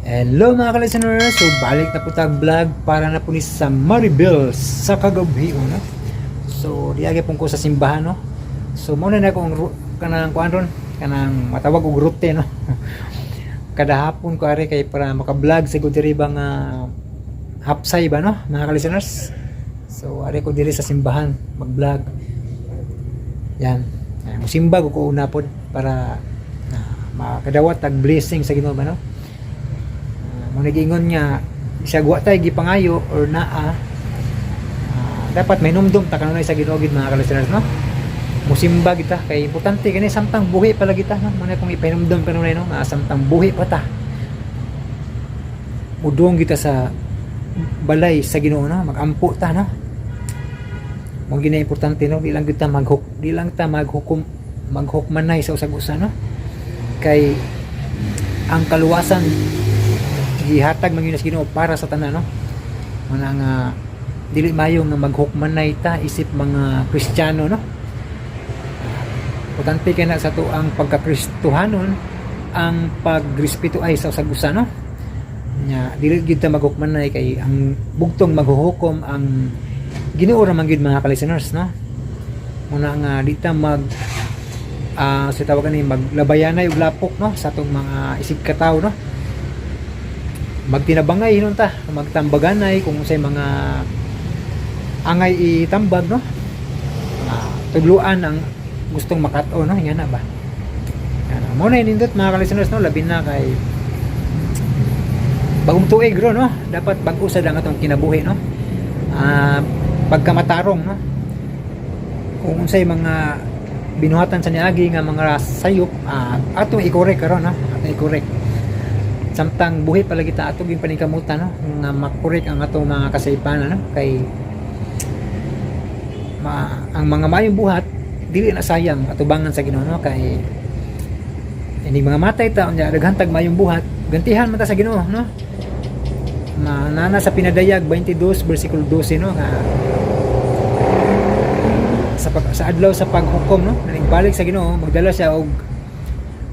Hello, mga ka-listeners! So balik na po tag vlog para na po ni sa Maribel sa kagabi, no? So diagi pong ko sa simbahan, no? So muna na akong kanang kuan ron, kanang matawag og route, no? Kada hapon ko ari kay para maka-vlog sa diri ba nga hapsay ba, no, mga ka-listeners? So ari ko diri sa simbahan mag-vlog. Yan. Ay, musimba ko una pod para na makadawat tag blessing sa Ginoo ba, no? Mo nagingon nga isag wa tay gipangayo or naa, dapat may numdum ta kanunay sa Ginoo gid, mga ka-listeners, no? Musimba kita kay importante kani samtang buhi pala kita, no? Mo na kung ipahinumdum kanunay, no, nga samtang buhi pa ta, mudung kita sa balay sa Ginoo, no? Magampo ta, no? Mo gina importante, no? Di lang ta maghukom, maghukmanay sa usag-usa, no? Kay ang kaluwasan gihatag man gyud sa Ginoo para sa tanan, no? Muna nga dili mayo nga maghukmanay ta isip mga Kristiyano, no? Importante kay na sa ato ang pagkakristohanon, ang pagrespeto ay sa usag-usa, no? Nya dili gyud ta maghukmanay kay ang bugtong maghuhukom ang Ginoo ra man gyud, mga ka-listeners, no? Muna nga di ta mag sa tawag ani maglabayanay og lapok, no, sa atong mga isig katawo, no? Magtinabangay hinon ta, magtambaganay kung unsay mga angay itambag, no? Tudluan ang gustong makat-o, no? Nga na ba. Yan, mo na nindot, mga ka-listeners, no? Labi na kay bagong tuig ro, no? Dapat bag-o sad ang atong kinabuhi, no? Pagkamatarong, no? Kung unsay mga binuhatan sa niagi nga mga sayop, atong i-correct karon, no? Atong i-correct samtang buhi pa lagi ta, ato gyud paningkamutan, no, nga makorek ang atong mga kasaypanan, no? Kay ang mga maayong buhat dili na sayang atubangan sa Ginoo, no? Kay ini mga matay ta unya daghan tag maayong buhat, gantihan man ta sa Ginoo, no? Nana sa Pinadayag 22 versikulo 12, no, nga sa adlaw sa paghukom, no, balik sa Ginoo, magdala siya og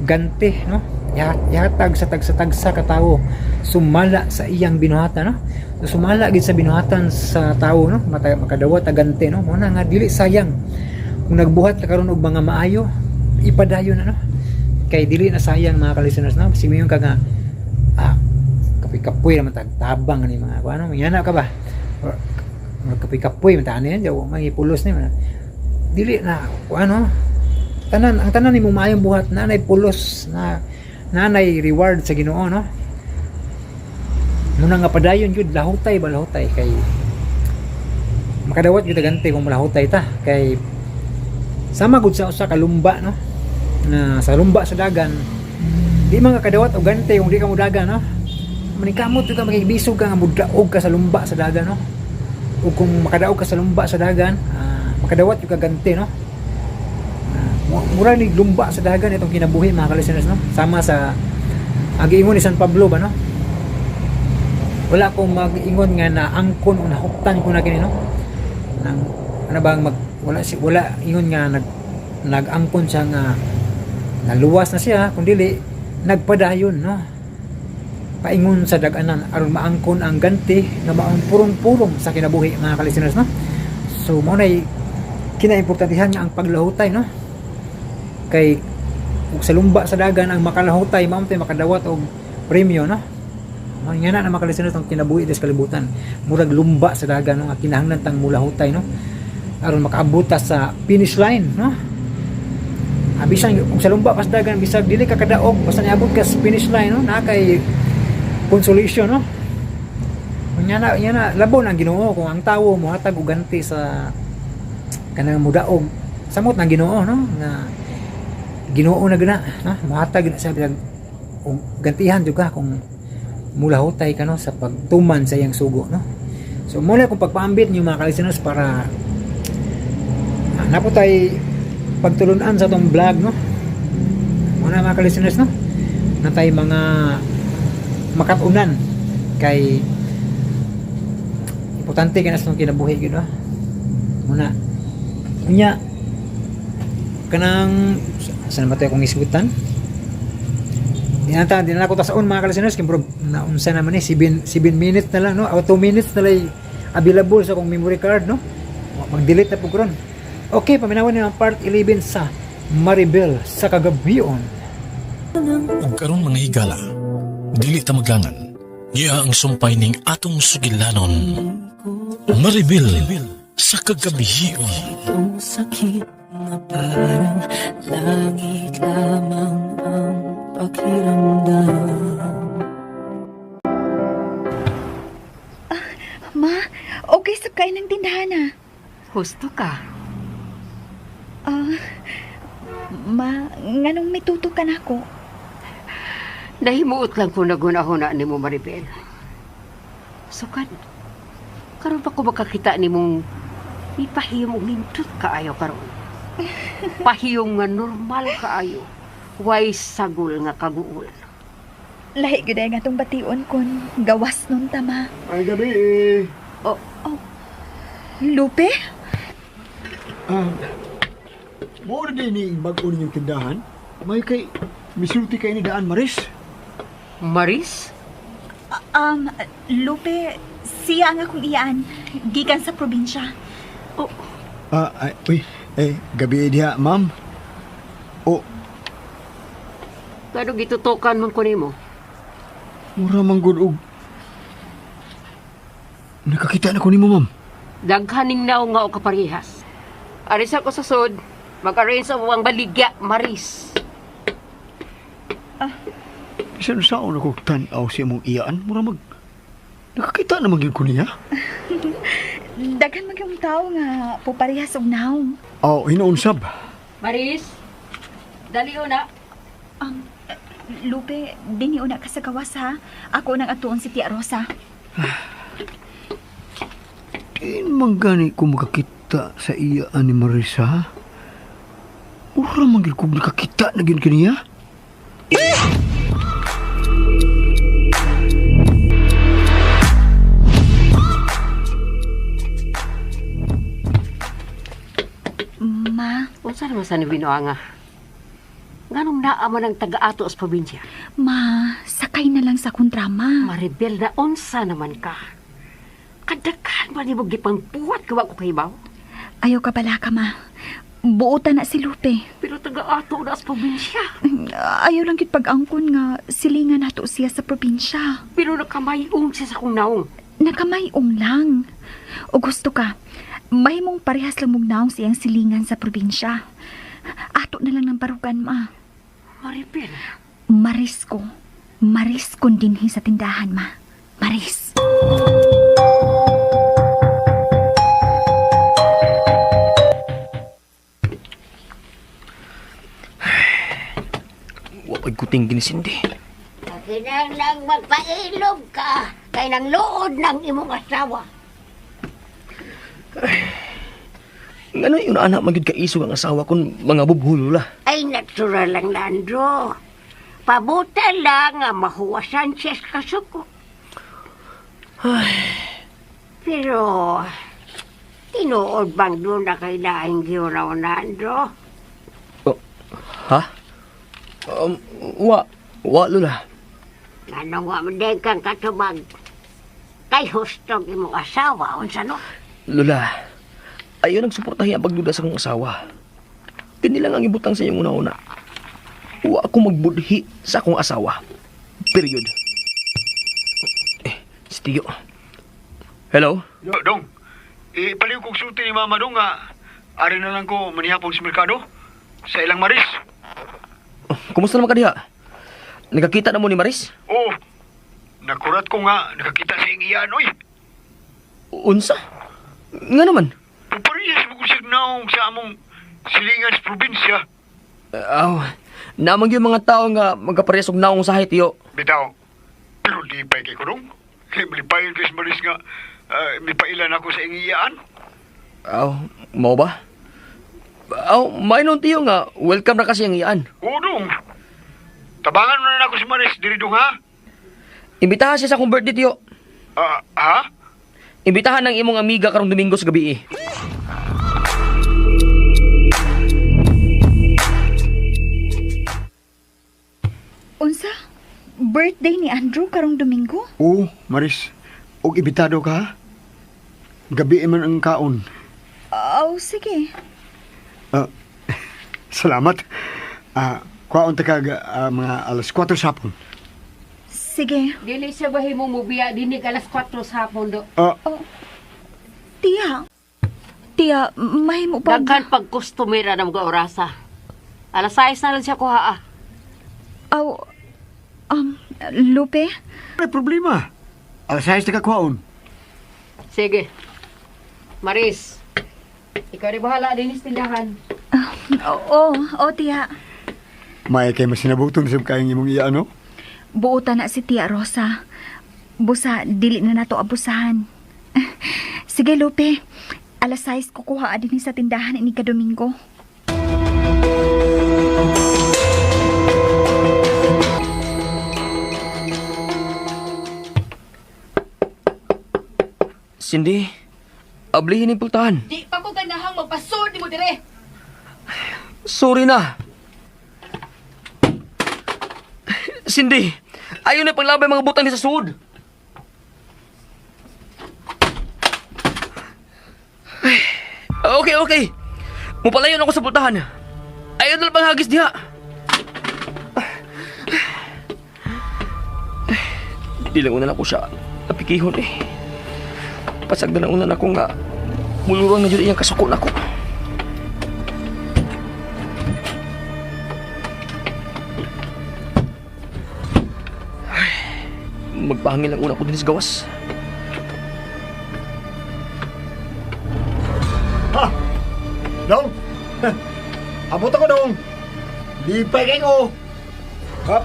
ganti, no? Ihatag sa tagsa-tagsa ka tawo sumala sa iyang binuhatan, no? So, sumala gid sa binuhatan sa tawo, no, mata, makadawat og ganti, no? Mo na nga dili sayang kung nagbuhat ka karon og mga maayo, ipadayon na, no? Kay dili na sayang, mga ka-listeners, no? Simiyon ka nga kapoy-kapoy naman tag tabang ani mga ano, yana ka ba or kapoy-kapoy man ta ani yan, mga pulos ni man. Dili na ano, tanan, ang tanan nimo maayong buhat nanay pulos na, nanay reward sa Ginoo, no? Muna nga padayon gyud, lahutay ba, lahutay kay makadawat gyud ganti kung malahutay ta. Kay sama gud sa usa ka lumba, no, na sa lumba sa dagan di man ka kadawat og ganti kung di ka modagan, no? Manikamot jud ka, makibisog ka nga mudaog ka sa lumba sa dagan, no? Ug kung makadaog ka sa lumba sa dagan, makadawat jud ka ganti, no? Mura ni lumba sa dagan itong kinabuhi, mga ka-listeners, no? Sama sa ang giingon ni San Pablo ba, no? Wala akong mag-ingon nga na angkon o nahuktan ko na kini, no? Nang ano bang mag wala si wala ingon nga nag-angkon siya nga naluwas na siya, kung dili nagpadayon, no, paingon sa daganan aron maangkon ang ganti nga maong purong-purong sa kinabuhi, mga ka-listeners, no? So mao nay kinaimportantehan nga ang paglahutay, no? Kay ug sa lumba sa dagan ang makalahutay mao tay makadawat og premyo, no? Mao nga na mga ka-listeners ang kinabuhi des kalibutan, murag lumba sa dagan, no, nga kinahanglan tang mulahutay, no, aron makaabot ta sa finish line, no? Bisan kung sa lumba pas dagan, bisag dili ka kadaog, basta niabot ka sa finish line, no, naa kay consolation, no? Nya na labon ang Ginoo kung ang tawo mohatag og ganti sa kanang mudaog, samot ng Ginoo, no, nga Ginoo na gina, no? Mohatag na siya bisag og gantihan jud ka kung mulahutay ka, no, sa pagtuman sa iyang sugo, no? So muna kung pagpaambit niyo, mga ka-listeners, para napo tay pagtulunan sa tong vlog, no? Muna, mga ka-listeners, no, natay mga makatunan kay importante kay na sa tong kinabuhi gyud, no? Muna unya kanang saan ba tayo kung isgutan. Di na ako tasaon, mga ka-listeners, kay murag naunsa naman ni 7 7 minutes na lang, no, o 2 minutes na lang available sa akong memory card, no. Mag-delete na po karon. Okay, paminawan niyo ang part 11 sa Maribel sa Kagabion. Ug karon, mga higala, dili ta maglangan. Niya ang sumpay ning atong sugilanon. Maribel sa Kagabion. Itong sakit na parang langit lamang ang pakiramdam. Ma, okay sa kain ng tindahan ah. Husto ka. Ah, ma, nganong may tuto ka na ako? Nahimuot lang ko nagunahuna ni mo, Maribel. Sukad, karon pa ko makakita ni mong ipahiyom og nindot kaayo karon. Pahiyom nga normal kaayo. Way sagol nga kaguol. Lahi gyud ay nga tong bation kon gawas nun ta, ma. Ay gabi eh. Oh, Lupe? Ah, mo na din ni bago ninyong tindahan. May kay misulti kay ni daan, Maris. Maris? Lupe, siya ang akong iyaan. Gikan sa probinsya. Oh, Ah, ay, uy, eh gabi eh diha, ma'am. O, kano gitutukan man ko nimo? Mura man gud og nakakita na ko nimo, ma'am. Daghaning naong nga o kaparehas. Aris ako sa sud, mag-arrange sa ang baligya, Maris. Bisan saon ako tan-aw sa imong iyaan, mura mag nakakita na man gyud ko niya. Daghan man yung tao nga puparehas og naong. Aw, hinuon sab. Maris, dali na. Um, Lupe, dinhi una ka sa gawas ha. Ako nang atuon si Tia Rosa. Diin man gani ko makakita sa iyaan ni Marisa. Mura man gyud kog nakakita na gyud kaniya. Ma, Unsa naman sa ni Binuanga? Nganong naa man ang taga-ato sa probinsya? ma, sakay na lang sa kontrama. Maribel, na unsa naman ka. Kadaghan man nimo gipangbuhat gawa ko kahibaw. Ayaw ka pala ka, ma. Buotan na si Lupe. Pero taga-ato na sa probinsya. Ayaw lang kit pag-angkon nga silingan nato siya sa probinsya. Pero nakamayong siya sa kong naong. Nakamayong lang. O gusto ka, may mong parehas lang mong naong siyang silingan sa probinsya. Ato na lang ng barugan, ma. Maribel, Maris ko. Maris kon dinhi sa tindahan, ma. Maris. Wapag kuting ginisindi. Kinahanglang magpailog ka kay nang luod ng imong asawa. Ngano yun anak magyud ka isog ang asawa kun mga bubhulo la. Ay natural lang, Landro. Pabuta lang nga mahuwasan siya sa kasuko. Pero tinuod bang doon na kay laing giraw, Nandro? Oh, ha? Wa wa lola. Ano nga man kang katubag? Kay hustog imong asawa, unsa no? Lola. Ayo nagsuportahi ang pagduda sa akong asawa. Kini lang ang ibutang sa iyong una-una. Wa ako magbudhi sa akong asawa. Period. Eh, si Tiyo. Hello? Yo, dong. Ipaliw kog sulti ni Mama dong nga. Ari na lang ko manihapon sa merkado sa ilang Maris. Oh, kumusta naman ka diha? Nagkakita na mo ni Maris? Oo. Nakurat ko nga nakakita sa iyang iyaan, oy. Unsa? Nga naman. Puparehas mo ko siya naong sa among silingan sa probinsya. Aw, namang yung mga tao nga magkaparehas og naong sahay, Tiyo. Bitaw. Pero lipay kay ko dong. Kay malipayon kay si Maris nga mipailan ako sa iyang iyaan. Aw, mao ba? Aw, may nun, Tiyo, nga welcome na kasi ang iyaan. Oo dong. Tabangan mo na ako si Maris diri dong ha. Imbitahan siya sa akong birthday, Tiyo. Ah, ha? Imbitahan ng imong amiga karong Domingo sa gabi eh. Unsa? Birthday ni Andrew karong Domingo? Oo, Maris. Og ibitado ka, ha? Gabi man ang kaon. Oh, sige. Salamat. Kuhaon ta kag mga alas 4 sa hapon. Sige. Dili siya ba mo mubiya dinig alas 4 sa hapon do. Tiya. Tiya, mahimo ba? Daghan pag customer na mga orasa. Alas 6 na lang siya kuha ah. Aw, Lupe? May problema. Alas 6 ta ka kuhaon. Sige. Maris, ikaw rin bahala din sa tindahan. Oo, oo, tiya. May kay masinabuton sa kayang imong iya, ano? Buotan na si Tia Rosa. Busa, dili na nato abusahan. Sige, Lupe. Alas 6 kukuha din sa tindahan ini ka Domingo. Cindy, ablihin ni pultahan. Di pa ko ganahang magpasod ni mo dire. Sorry na. Cindy, ayaw na panglabay mga butang ni sa sud. Ay, okay, okay. Mupalayon ako sa pultahan. Ayaw na lang panghagis diha. Di lang una na ko siya napikihon eh. Pasagdan na una na ko nga mulurang na dyan iyang kasuko na ko. Magpahangin lang una ko din sa gawas. Ha! Dong! Abot ako, Dong! Lipay kayo ko! Ha?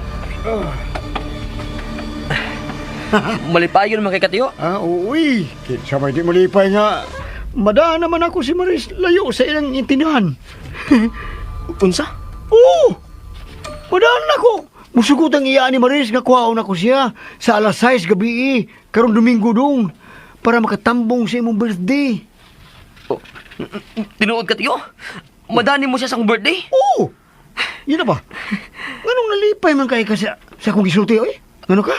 Malipayon man kay Katiyo. Ah, uy. Kinsa may di malipay nga. Madaan naman ako si Maris layo sa ilang intindihan. Unsa? Oo! Madaan ako. Musugot ang iya ni Maris nga kuhaon ako siya sa alas 6 gabi karong Domingo dong para makatambong sa imong birthday. Oh, tinuod Katiyo? Madani mo siya sa akong birthday? Oo! Yun na ba? Nganong nalipay man kay ka sa akong gisulti oy? Ngano ka?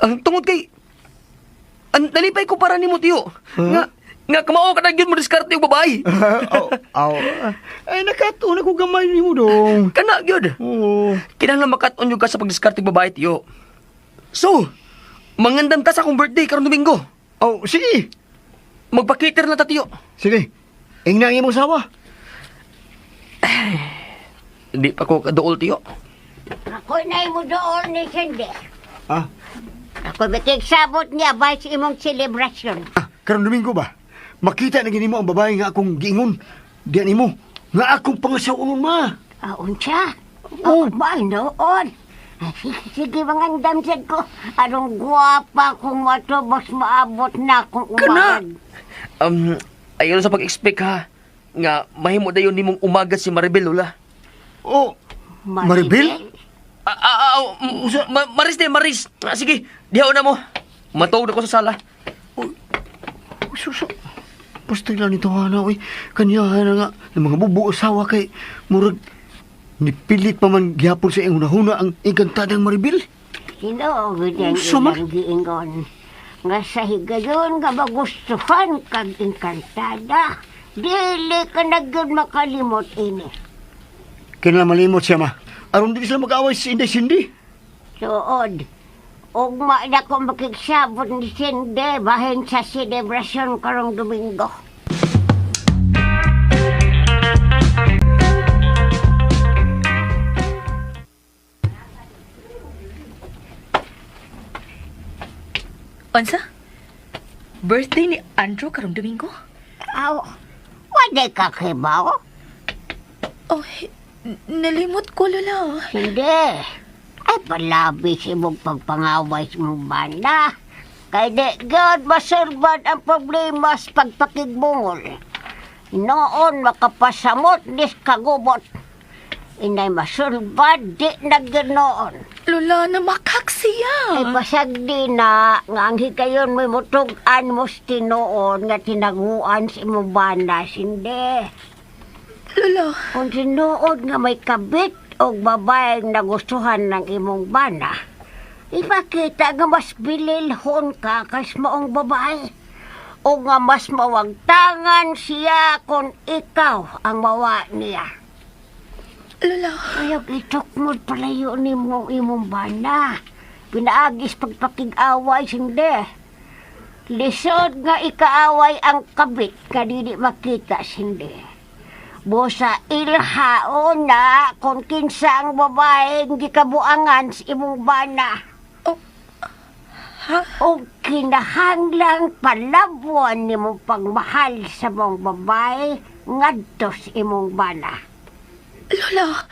Ang tungod kay ang nalipay ko para nimo tiyo. Huh? Nga nga kamao ka na gyud mo diskarte og babae. Aw, aw. Ay nakatuon ako gamay nimo dong. Kana gyud. Oo. Kinahanglan makat-on gyud ka sa pagdiskarte og babae tiyo. So, mangandam ta sa akong birthday karong Domingo. Oh, sige. Magpakiter na ta tiyo. Sige. Ingna ang imong sawa. Hindi pa ko kaduol tiyo. Ako na mo doon ni Cindy. Ah, Ako bitig sabot niya ba sa imong selebrasyon. Karong Domingo ba? Makita na gini mo ang babae nga akong giingon. Diyan nimo nga akong pangasawaon ma. Ah, unsa? Oh. Oh, ba noon. Ay, Sige, sige, mangandam sad ko. Anong guwapa kung matubos maabot na kung Kana! umagad. Ayaw sa pag-expect ha. Nga mahimo dayon nimong umaga si Maribel Lola. Oh, Maribel? Maris din, Maris. Ah, sige, dihaw na mo. Matuog na ko sa sala. Uy, suso. Basta lang nito hana, uy. Kanya na nga, ng mga bubo asawa kay murag nipilit pa man gihapon sa iyong hunahuna ang engkantadang Maribel. Sino ang Unsa man? ilang giingon? Nga sa higayon nga magustuhan kag engkantada. Dili ka na gyud makalimot ini. Kailan malimot siya ma. Aron di sila mag-away si Inday Cindy. Suod. Ugma na ko makigsabot ni Cindy bahin sa selebrasyon karong Domingo. Unsa? Birthday ni Andrew karong Domingo? Aw, wala ka kibaw? Oh, nalimot ko lola. Hindi. Ay, palabi si imong pagpangaway sa imong bana. Kay di God masurban ang problema sa pagpakigbungol. Noon makapasamot nis kagubot. Inay masulbad di na ginoon. Lola, namakak siya. Ay pasag di na nga ang higayon mo'y mutug-an mo sa tinuon nga tinaguan sa imong bana. Hindi. Lola, Kung tinuod nga may kabit o babaeng nagustuhan ng imong bana, Ipakita nga mas bililhon ka kas maong babae. O nga mas mawagtangan siya kung ikaw ang mawa niya. Lola, Ayaw itukmod palayo ni mo imong bana. Pinaagis pagpakig-away sinde. Lisod nga ikaaway ang kabit nga dili makita sinde. Busa ilhaon na kung kinsa ang babae gikabuangan sa imong bana. Oh, ha? O kinahanglang palabuan nimo pagmahal sa mong babae ngadto sa imong bana. Lola,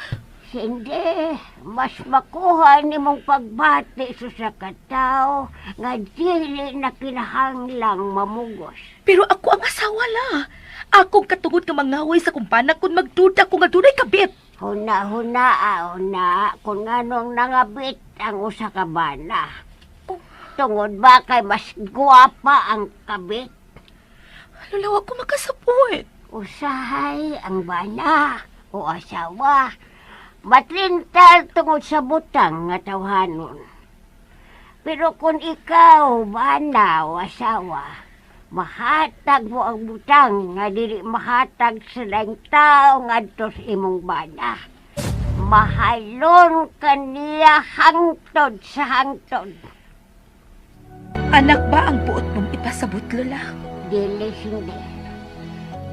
Hindi, mas makuha nimong pagbati sa sa kataw nga dili na kinahanglang mamugos. Pero ako ang asawa la. Akong katungod nga mangaway sa kumpana kung magduda ko nga dunay kabit. Huna-huna, una, kung anong nangabit ang usa ka bana. Oh. Tungod ba kay mas guwapa ang kabit? Lola, wa ko makasabot. Usahay ang bana o asawa. Matrintal tungod sa butang nga tawhanon. Pero kung ikaw, bana o asawa, mahatag mo ang butang nga dili mahatag sa laing tao ngadto sa imong bana. Mahalon ka niya hangtod sa hangtod. Anak ba ang buot mong ipasabot, Lola? Dili hindi.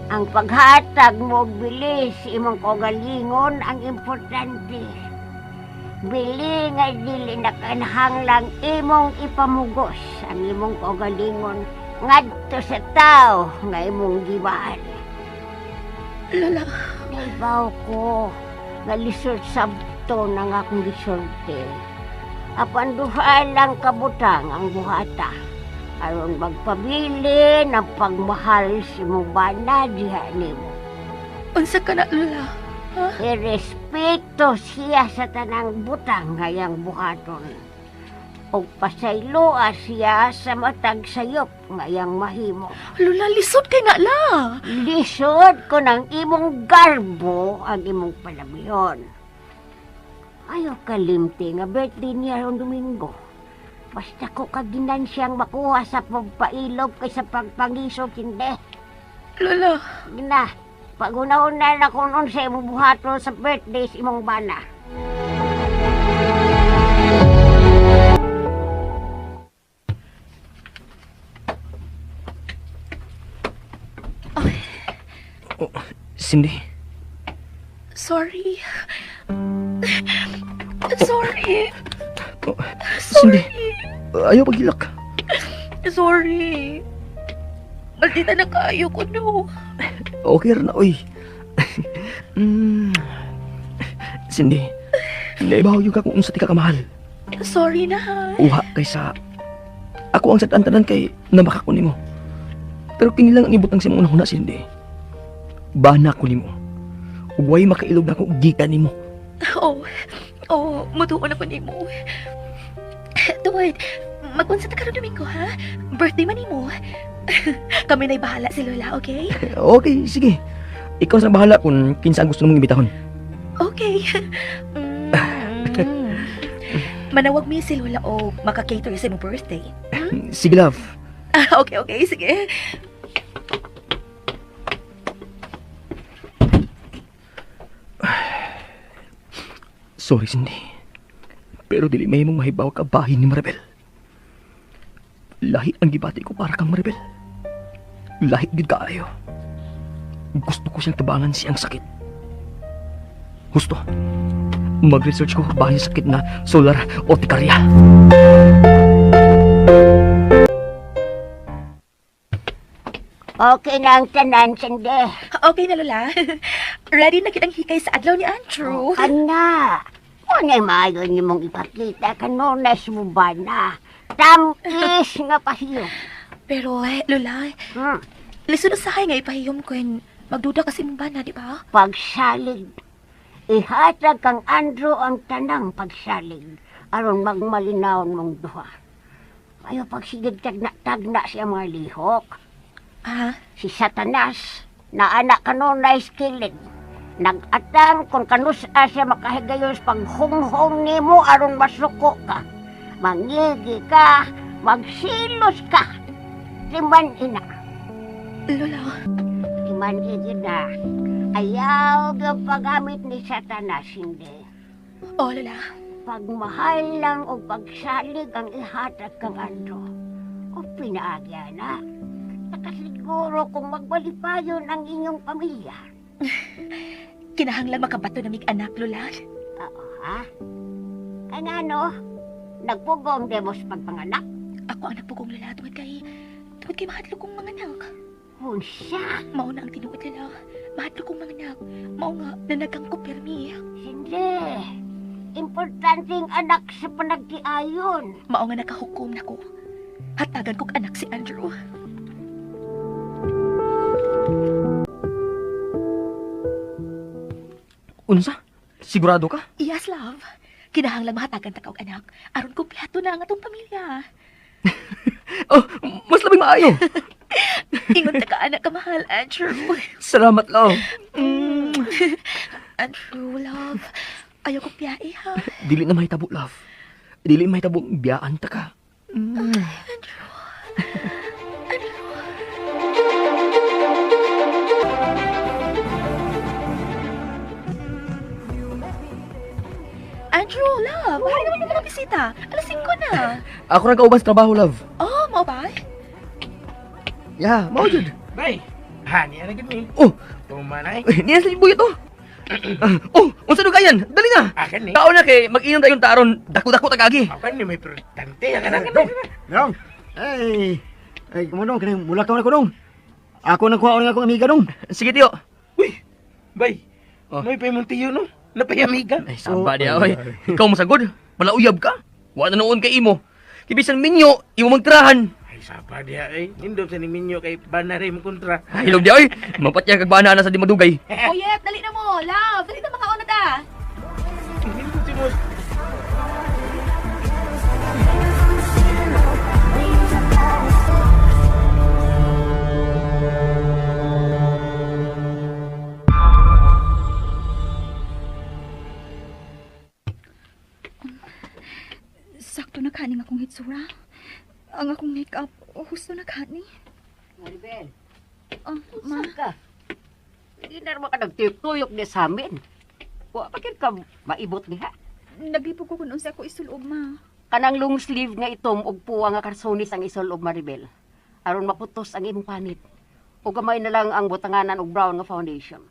Ang paghatag mo og bilis imong kaugalingon ang importante. Bili nga dili na kinahanglang imong ipamugos ang imong kaugalingon ngadto sa tao nga imong gibaan. Lola, Naibaw ko nga lisod sabto ng akong gisulti. Apan duha lang kabutang ang buhata. Aron magpabili ng pagmahal si imong bana diha nimo. Unsa ka na, Lola? Ha? Irespeto siya sa tanang butang ngayang buhaton. Og pasayloa siya sa matag sayop ngayang mahimo. Lola, lisod kay na la. Lisod ko ng imong garbo ang imong palamiyon. Ayaw kalimti nga birthday niya ron Domingo. Basta ko kaginansyang makuha sa pagpailog kaysa pagpangisog, hindi. Lola, Na, pag-una-una na kung sa imong buhaton sa birthday sa imong bana. Oh, Cindy. Sorry. Sorry. Oh, Cindy. Ayaw pagilak. Sorry. Maldita na kayo ko, no. Okay ra na, oy. Cindy, naibaw yung ka kung unsa ti ka kamahal. Sorry na, ha. Uha kaysa ako ang sad-an tanan kay namakako nimo. Pero kini lang ang ibutang sa imong unahuna, Cindy. Bana ko nimo. Ug way makailog na ako gikan nimo. Oh, oh, mutuon ako nimo. Tuwid, mag-unsa ta karon Domingo, ha? Birthday man nimo. Kami na'y bahala si Lola, okay? Okay, sige. Ikaw sa bahala kung kinsa ang gusto mong imbitahon. Okay. Manawag mi si Lola o maka-cater sa imong birthday. Sige, love. Ah, okay, okay, sige. Sorry, Cindy. Pero dili may mong mahibaw ka bahin ni Maribel. Lahi ang gibati ko para kang Maribel. Lahi gid kaayo. Gusto ko siyang tabangan siyang sakit. Gusto. Mag-research ko bahin sakit na solar urticaria. Okay na ang tanan, Cindy. Okay na, Lola. Ready na kitang hikay sa adlaw ni Andrew. Ana, unay maayo nimong ipakita kanunay sa mong bana. Tamis nga pahiyo. Pero, Lola, lisod usahay nga ipahiyom ko magduda kasi mong bana, di ba? Pagsalig. Ihatag kang Andrew ang tanang pagsalig aron magmalinawon mong duha. Ayo pagsigig tagna-tagna siya mga lihok. Ah? Si Satanas, na anak kanunay skilid. Nag-atang kung kanusa siya makahigayon sa paghunghong nimo aron masuko ka. Mangigi ka, magsilos ka. Timan ina. Lola, Timan ina. Ayaw yung paggamit ni Satanas, hindi. oh Lola. Pagmahal lang o pagsalig ang ihatag kang Andrew. O pinaagya na. Nakasiguro kung magbalipayon ang inyong pamilya. Kinahanglan makabato na mig anak, Lola. Oo, ha? Kaya nga no, nagpugong demos pagpanganak. Ako ang nagpugong, Lola, tungod kay mahadlok kong mga anak. Unsa? Mao na ang tinuod, Lola. Mahadlok kong mga anak. Mao nga nanagang ko pirmi. Hindi. Importanteng anak sa panagtiayon. Mao nga nakahukom nako. Hatagan kog anak si Andrew. Unsa? Sigurado ka? Yes, love. Kinahanglan mahatagan ta ka og anak aron kumpleto na ang atong pamilya. Oh, mas labing maayo. Ingon ta ka anak ka mahal, Andrew. Salamat, love. Andrew, love. Ayaw ko biyahe, ha? Dili na mahitabo, love. Dili mahitabo, biyaan ta ka. Andrew. Andrew. Andrew, love. Hari naman yung mga bisita. Alas 5 na. Ako ra kauban sa trabaho, love. Oh, mao ba? Yeah, mao jud. Bay, hani ana gid ni. Oh, Tumanay. niya sa buyot oh. Oh, unsa dugayan? Dali na. Akin ni. Tao na kay mag-inom tayo taron. Dako-dako tagagi. Akin ni may importante. Akin na. Dong! Dong! Ay! Ay, kumo dong, kanang mulakaw na ko dong. Ako nang kuha ng akong amiga dong. Sige, tiyo. Uy, bay. Oh. May pay mong tiyo no. Napayamiga. Ay, saba diya, oy. Ikaw masagod. Wala uyab ka. Wa na noon kay imo. Kibisan minyo, imo magtirahan. Ay, saba diya ay. Nindot sa ni Minyo kay banare mo kontra. Ay, hilog diya, oy. Mapatya kag bana na sa di madugay. Oh, yep. Dali na mo. Love, dali na mga una ta. Nindot si mo. Sakto na kaning akong hitsura. Ang akong makeup, husto na kani. Maribel, Oh, ma, saan ka? Hindi na naman ka nagtuyok-tuyok niya sa amin. Wa pa ka maibot niya. naglipog ko kung unsa ako isulob, ma. Kanang long sleeve nga itom og puwa nga karsonis ang isulob, Maribel. Aron maputos ang imong panit. O gamay na lang ang butanganan og brown nga foundation.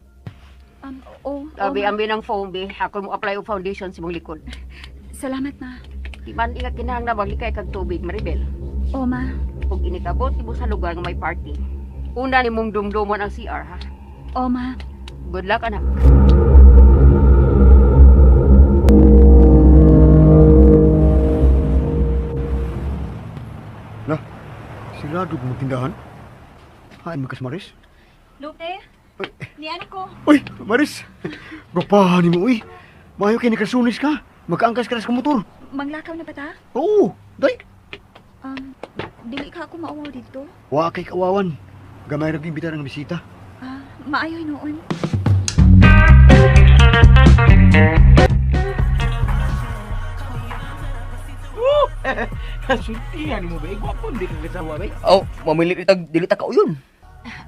Oh, oh, Abi ma. ambi ng foam be, ako mo apply og foundation sa imong likod. Salamat, ma. Di man ingat kinahanglan maglikay kag tubig, Maribel. Oh, ma. Ug inikabot nimo sa lugar nga may party. Una nimong dumdumon ang CR ha. Oh, ma. Good luck anak. Lah, sirado ko tindahan. Hain mo kas Maris? Lupe, ni ano ko? Uy, Maris! Gwapahan ni mo, uy. Maayo kay nakasunis ka. Magkaangkas ka na sa motor. Manglakaw na ba ta? Oo, day. Dili ka ako mauwaw dito. Wa kay kawawan. Gamay ra gimbitar ang bisita. Ah, maayo noon. Sultihan mo ba? Gwapo di ka kasawa bay. Oh, mamili itag dili ta kauyon.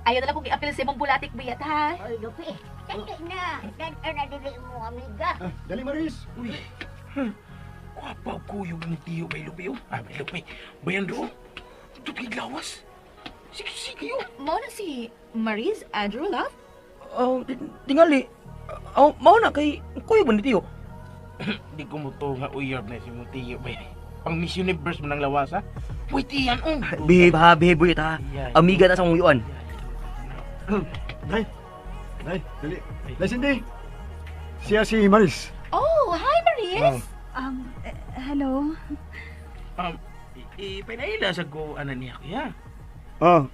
Ayaw na lang kong i-appeal sa imong bulatik, buyat, ha? Oy, Lupi, dali na. Dali na dili mo amiga. Ah, dali Maris. Uy. Gwapo ko yung tiyo bay Lupi oh. Ah, bay Lupi. Bayan do. Tupig lawas. Sige, sige oh. Mao na si Maris, Andrew, love. Oh, tingali. Oh, mao na kay kuyo ba ni tiyo? Di ko mo to nga uyab na si mong tiyo bay. Pang Miss Universe mo ng lawas ha. Wait, iyan oh. Behave ha, behave buyot ha. Amiga na sa mong uyuan. Day. Day, dali. Day, Cindy. Siya si Maris. Oh, hi, Maris. Hello. Ipinaila sa go ana niya kuya. Ah.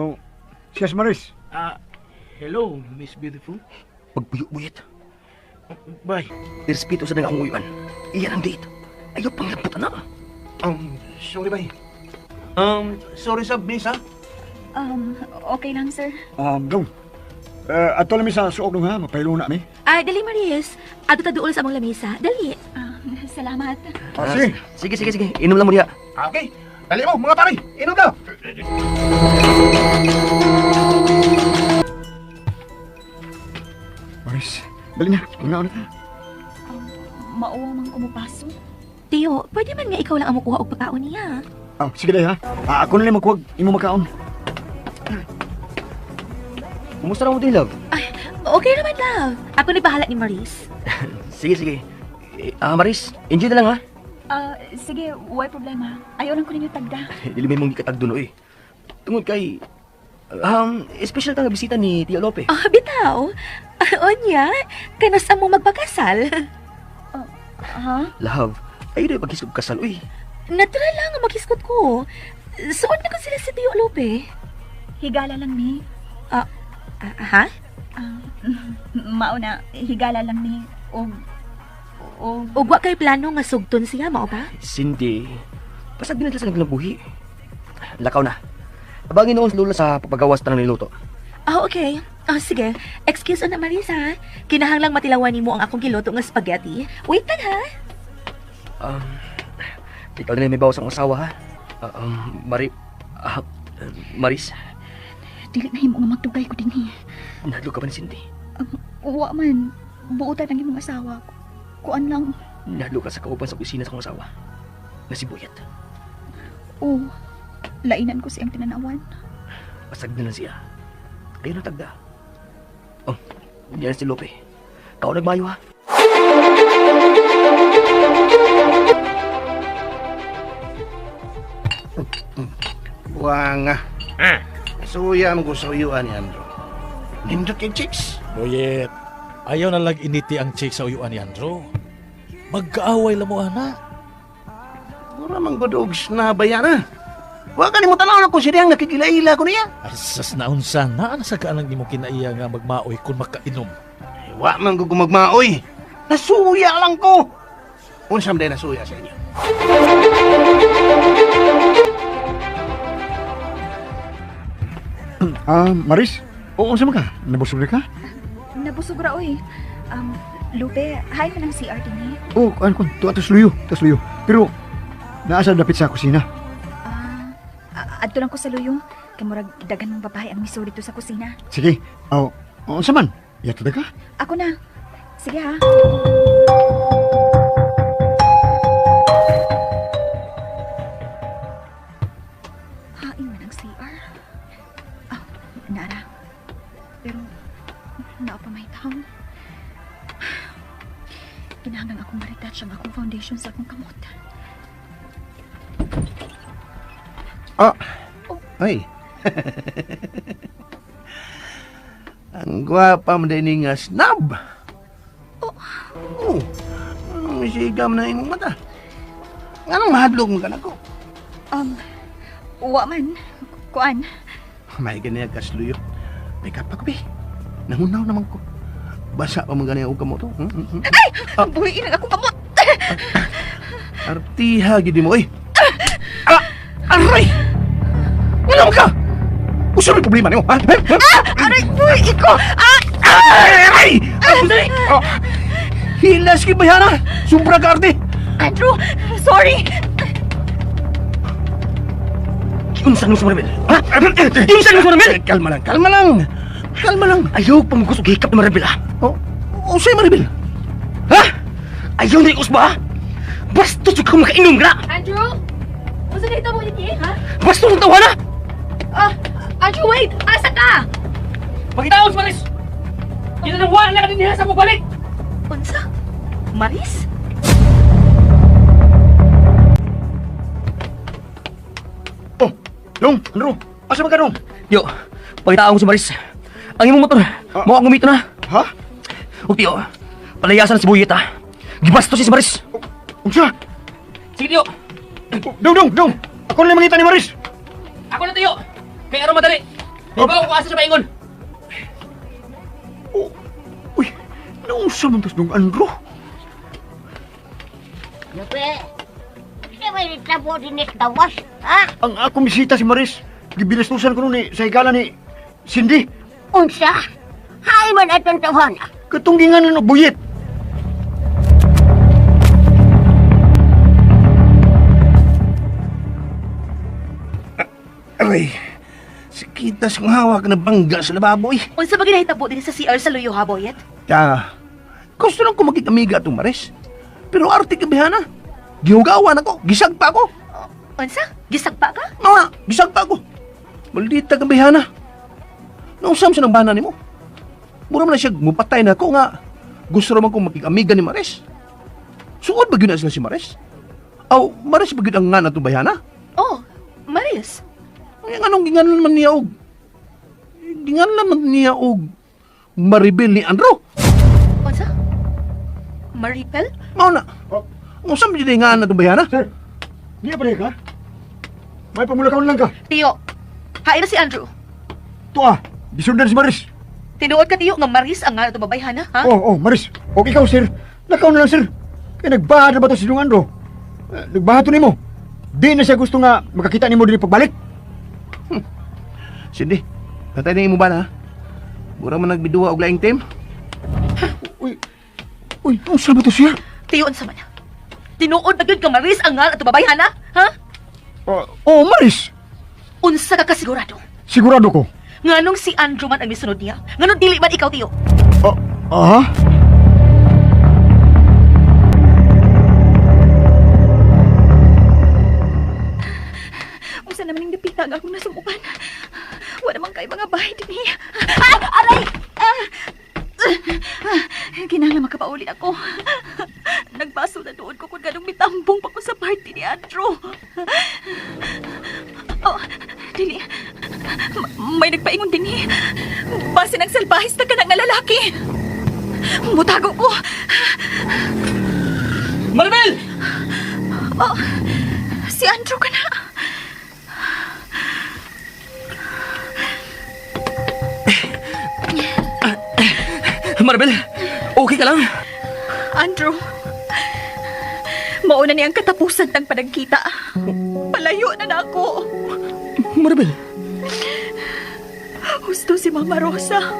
Oh. Siya si Maris. Ah, hello, Miss Beautiful. Pagbuyot-buyot. Bye. Irespeto sa akong uyuan. Iyan ang date. Ayaw panglamputan na. Sorry, bye. Sorry sa miss, ha? Okay lang, sir. Dong. Ato lang mi sa suok dong ha, mapaylo na mi. Ay, dali, Maris. Ato ta duol sa among lamesa. Dali. Ah, Salamat. Ah, sige. Sige, sige, sige. Inom lang mo diha. Ah, okay. Dali mo, mga pare. Inom daw. Maris, dali na. Una na. Mauwa man kumupaso. Tiyo, pwede man nga ikaw lang ang mukuha og pagkaon niya. Ah, sige day ha. Ah, ako na lang magkuwag imo makaon. Kumusta na mo din, love? Ay, okay naman, love. Ako na bahala ni Maris. Sige, sige. Eh, Maris, enjoy na lang ha. Ah, sige, way problema. Ayaw lang ko ninyo tagda. Dili may mong gikatagdo no eh. Tungod kay special ta nga bisita ni Tio Lope. Ah, bitaw. Ah, onya, kanas mo magpakasal. Ha? Love, ayo na paghisog kasal uy. Natural lang ang maghiskot ko. Suod na ko sila si Tio Lope. Higala lang ni. Ah, ah, ha? Ah, mauna, higala lang ni. Og og Ug wa kay plano nga sugton siya, mao ba? Cindy, pasag din sa naglabuhi. Lakaw na. Abangin noon si Lola sa pagpagawas tanang niluto. Ah, okay. Ah, sige. Excuse na, Maris, ha? Kinahanglang matilawan nimo ang akong giluto nga spaghetti. Wait lang, ha? Um, ikaw na may bawas ang asawa ha. Ah, um, Mari, ah, Maris, dili na himo nga magtugay ko dinhi. nahadlok ka ba ni Cindy? Wa man, buotan ang imong asawa. Kuan lang. Nahadlok ka sa kauban sa kusina sa akong asawa. Na si Boyet. Oh, lainan ko siyang tinanawan. Pasag na lang siya. Ayun ang tagda. Oh, yan si Lope. Kao nagmayo ha. Wanga. Suya mo ko sa uyuan ni Andrew. Nindot kay chicks. Boyet, ayaw na lag initi ang chick sa uyuan ni Andrew. Magkaaway lang mo, ana. Mura man gud og snabaya na. Wa ka nimo tanaw na kung siya ang nakikilaila ko niya. Ay, sas naunsa na, ana sa kaanang nimo kinaiya nga magmaoy kung makainom. Ay, wa man gud ko magmaoy. Nasuya lang ko. Unsa man day nasuya sa inyo? Ah, Maris, oo unsa man ka? Nabusog na ka? Nabusog ra oy. Lupe, hay man ang CR dinhi. Oh, kuan kuan, tuwa tas luyo, tas luyo. Pero naa sa dapit sa kusina. Ah, adto lang ko sa luyo. Kay murag daghan mong babae ang miso dito sa kusina. Sige. Oh, unsa man? Yato ka? Ako na. Sige ha. Hain man ang CR. Ah, nara. Pero, naa pa may taon. Kinahanglan akong ma-retouch ang akong foundation sa akong kamot. Ah. Ay. Ang gwapa mo din nga snub. Oh. Oh. Anong misigam na imong mata? Anong mahadlok mo ka na ko? Wa man. Kuan. May ganyan kasluyo. May kapak bi. Nangunaw naman ko. Basa pa man ganyan og kamot. Oh. Ay! Buhiin ang akong kamot! Artiha gid mo oy. Ah, aray! Ano ka? Usa may problema nimo, ha? Ah! Aray! Buhiin ko! Ah! Aray! Aray! Oh. Hilas kay bayana. Sobra ka arte. Andrew! Sorry! Unsa nung sa Maribel? Ha? Unsa nung sa Maribel? Kalma lang, kalma lang. Kalma lang. Ayaw pamugos og hikap ni Maribel ha. Oh, usay Maribel. Ha? Ayaw na ikos ba? Bastos jud ka makainom na. Andrew! Unsa na ito mo ni ha? Bastos ang tawa na. Ah, Andrew, wait! Asa ka? Pagkitaon, Maris. Ginanawa na ka din sa pagbalik. Unsa? Maris? Oh, Dong, Andrew, asa man ka dong? Yo, pagkitaon ko si Maris. Ang imong motor, Ah. mo ang gumito na. Ha? Ug tiyo, palayasan na si Buyet ha. Gibastos si Maris. Unsa? Sige tiyo, Oh, Dong, dong, dong. Ako na lang mangita ni Maris. ako na tiyo. Kay aron madali. Ibaw ko asa siya maingon. Oh, uy, naunsa man tas dong Andrew? Lupe, di ba nitabo din ni tawas, ha? Ang akong bisita si Maris, gibinastusan ko nun ni sa higala ni Cindy. Unsa? Hay man atong tawhan. Katong ginganan og buyit. Aray. Sikitas kong hawak na bangga sa lababo eh. Unsa ba ginahitabo din sa CR sa Luyo ha, Boyet? Ta, gusto lang ko magigamiga itong Maris. Pero arte ka bihana. Gihugawan ako, gisagpa ako. Unsa? Gisagpa ka? Mga, gisagpa ako. Maldita ka bihana. Nausam siya ng bana nimo. Mura man na siya mupatay na ako nga. Gusto raman kong makigamiga ni Maris. Suod ba yun na sila si Maris? Aw, Maris ba yun ang nga na itong bayana? Oh, Maris. Ang anong ginganan man niya og... Ginganan man niya og Maribel ni Andrew. Unsa? Maribel? Mao na. Unsa man jud nga na itong bayana? Sir, di pa ka? May pamulakaw lang ka. Tiyo, hain na si Andrew. Tuwa, gisundan si Maris. Tinuod ka, Tiyo, nga Maris ang nga na babayhan, ha? Oh, oh, Maris. Og ikaw, sir. Lakaw na lang, sir. Kaya nagbaha na ba to si Dong Andro? Nagbaha to nimo. Di na siya gusto nga makakita nimo diri pagbalik. Cindy, patay na imo ba na? Mura man nagbiduwa og laing team. Uy, uy, unsa ba to siya? Tiyo, unsa man? Tinuod ba gyud ka Maris ang nga na babayhan, ha? Ha? Oh, oh, Maris. Unsa ka kasigurado? Sigurado ko. Nganong si Andrew man ang misunod niya? Nganong dili man ikaw, Tiyo? Oh, aha. Unsa naman ning dapita nga akong nasumukan? Wala man kay mga bahay dinhi. Ah, aray! Ah! Ah, kinahanglan makapauli ako. Nagbaso na doon ko kung ganong mitambong pa ko sa party ni Andrew. Oh, dili. May nagpaingon dinhi. Base ng salbahis na ka na nga lalaki. Mutago ko. Maribel! Oh, si Andrew ka na. Maribel, okay ka lang? Andrew, mauna ni ang katapusan tang panagkita. Palayo na na ako. Maribel, Husto si Mama Rosa.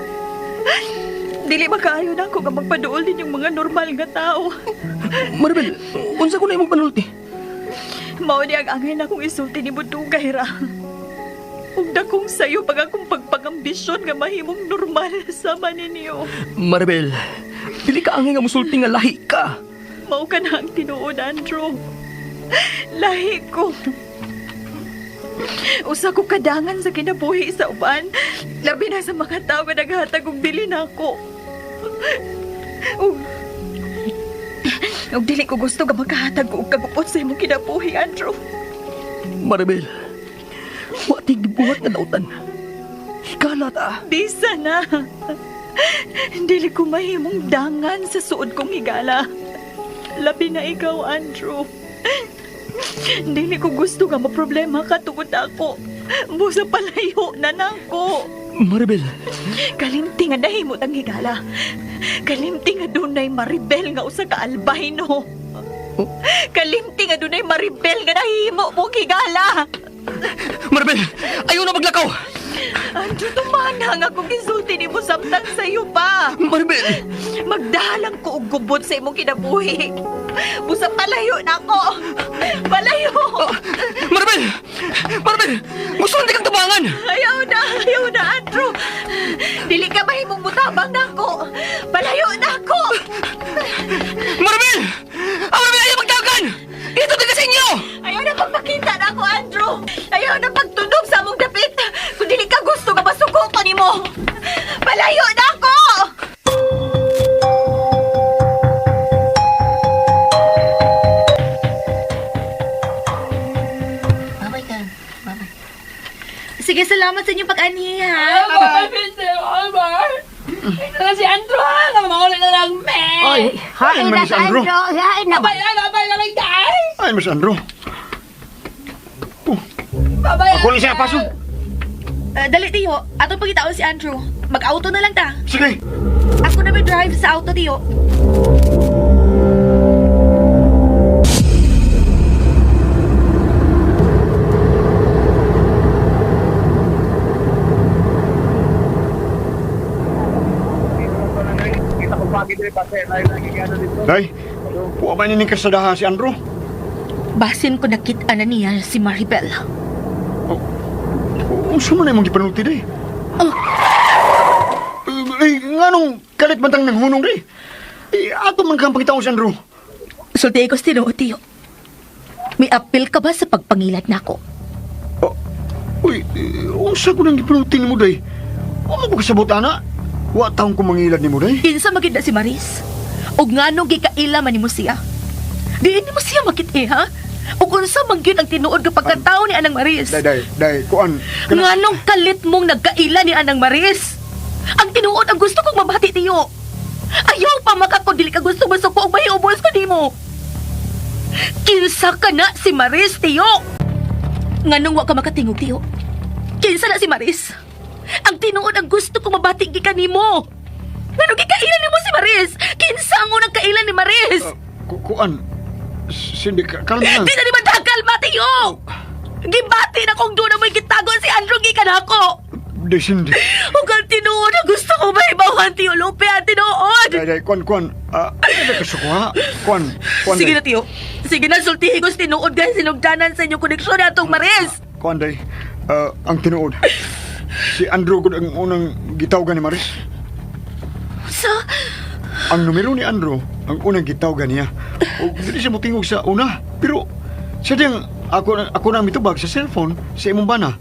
Dili makaayo na ako nga magpaduol din yung mga normal nga tao. Maribel, unsa ko na imong panulti? Mao ni ang angay na akong isulti ni Budugay ra. Ug dakong sayo pag akong pagpangambisyon nga mahimong normal sama ninyo. Maribel, dili ka angay nga musulti nga lahi ka. Mao ka na ang tinuod, Andrew. Lahi ko. Usa ko kadangan sa kinabuhi sa uban. Labi na sa mga tao nga naghatag og dili nako. Ug dili ko gusto nga makahatag og kagupot sa imong kinabuhi, Andrew. Maribel, wa ti gibuhat nga dautan. Higala ta. Bisa na. Dili ko mahimong dangan sa suod kong higala. Labi na ikaw, Andrew. Dili ko gusto nga maproblema ka tungod ako. Busa palayo na nako. Maribel, Kalimti nga nahimot ang higala. Kalimti nga dunay Maribel nga usa ka albino. Kalimti nga dunay Maribel nga nahimo mong higala. Maribel, ayaw na maglakaw. Andrew, tumana nga kung gisulti nimo samtang sayo pa. Maribel, Magdalang ko og gubot sa imong kinabuhi. Busa palayo na ako. Palayo. Maribel, Maribel, gusto hindi kang tabangan. Ayaw na, ayaw na, Andrew. Dili ka mahimong mutabang na ako. Palayo na ako. Maribel! Ah, Maribel, ayaw magdagan! Ito din sa inyo! Ayaw na pagpakita na ako, Andrew. Ayaw na pagtunog sa among dapit. Kung dili ka gusto nga masuko ko nimo. Palayo na ako. Babay ka. Babay. Sige, salamat sa inyong pag-anhi, ha? Oy, Hain man na ni si Andrew. Hain na ba? Ay, Mas Andrew. Oh. Ako ni siya, paso. Dali, Tiyo. Atong pagitaon si Andrew. Mag-auto na lang ta. Sige. Ako na may drive sa auto, Tiyo. Day, puwa ba nining kasadaha si Andrew? Basin ko nakita na niya si Maribel. Oh. Unsa man imong gipanulti day? Oh. Ay, nganong kalit man tang nanghunong day? Eh, ato man kang pangitaon si Andrew. Sulti ko sa tinuod, tiyo. May apil ka ba sa pagpangilat nako? Oh, uy, eh, unsa ko nang gipanulti nimo day? Wa mo ko kasabot ana. Wa taong ko mangilad nimo day. Kinsa magid na si Maris? Og nganong gikaila man nimo siya? Diin nimo siya makit-i, ha? Ug unsa man gyud ang tinuod nga pagkatao ni Anang Maris? Day, day, day, kuan. Kana- Nganong kalit mong nagkaila ni Anang Maris? Ang tinuod ang gusto kong mabati tiyo. Ayaw pa makako dili ka gusto masuko og mahiubos ko nimo. Kinsa ka na si Maris, tiyo? Nganong wa ka makatingog, tiyo? Kinsa na si Maris? Ang tinuod ang gusto kong mabati gikan nimo. Nganong gikaila nimo si Maris? Kinsa ang unang kaila ni Maris? Kuan. Cindy, kalma lang. Di na naman kalma, tiyo! Gibati na kung doon na mo'y gitago si Andrew gikan ako! Day, Cindy. Ug ang tinuod ang gusto ko mahibawan, Tiyo Lupe, ang tinuod! Day, day, kuan, kuan. Ah, ano ka sukuha? Kuan, kuan, Sige day. na, Tiyo. Sige na, sultihin ko sa tinuod guys, sinugdanan sa inyong koneksyon na atong Maris. Kuan, day. Ah, ang tinuod. Si Andrew gud ang unang gitawgan ni Maris. Sa? Ang numero ni Andrew, ang unang gitawgan niya. O dili siya motingog sa una. Pero siya diyang ako na mitubag sa cellphone sa imong bana.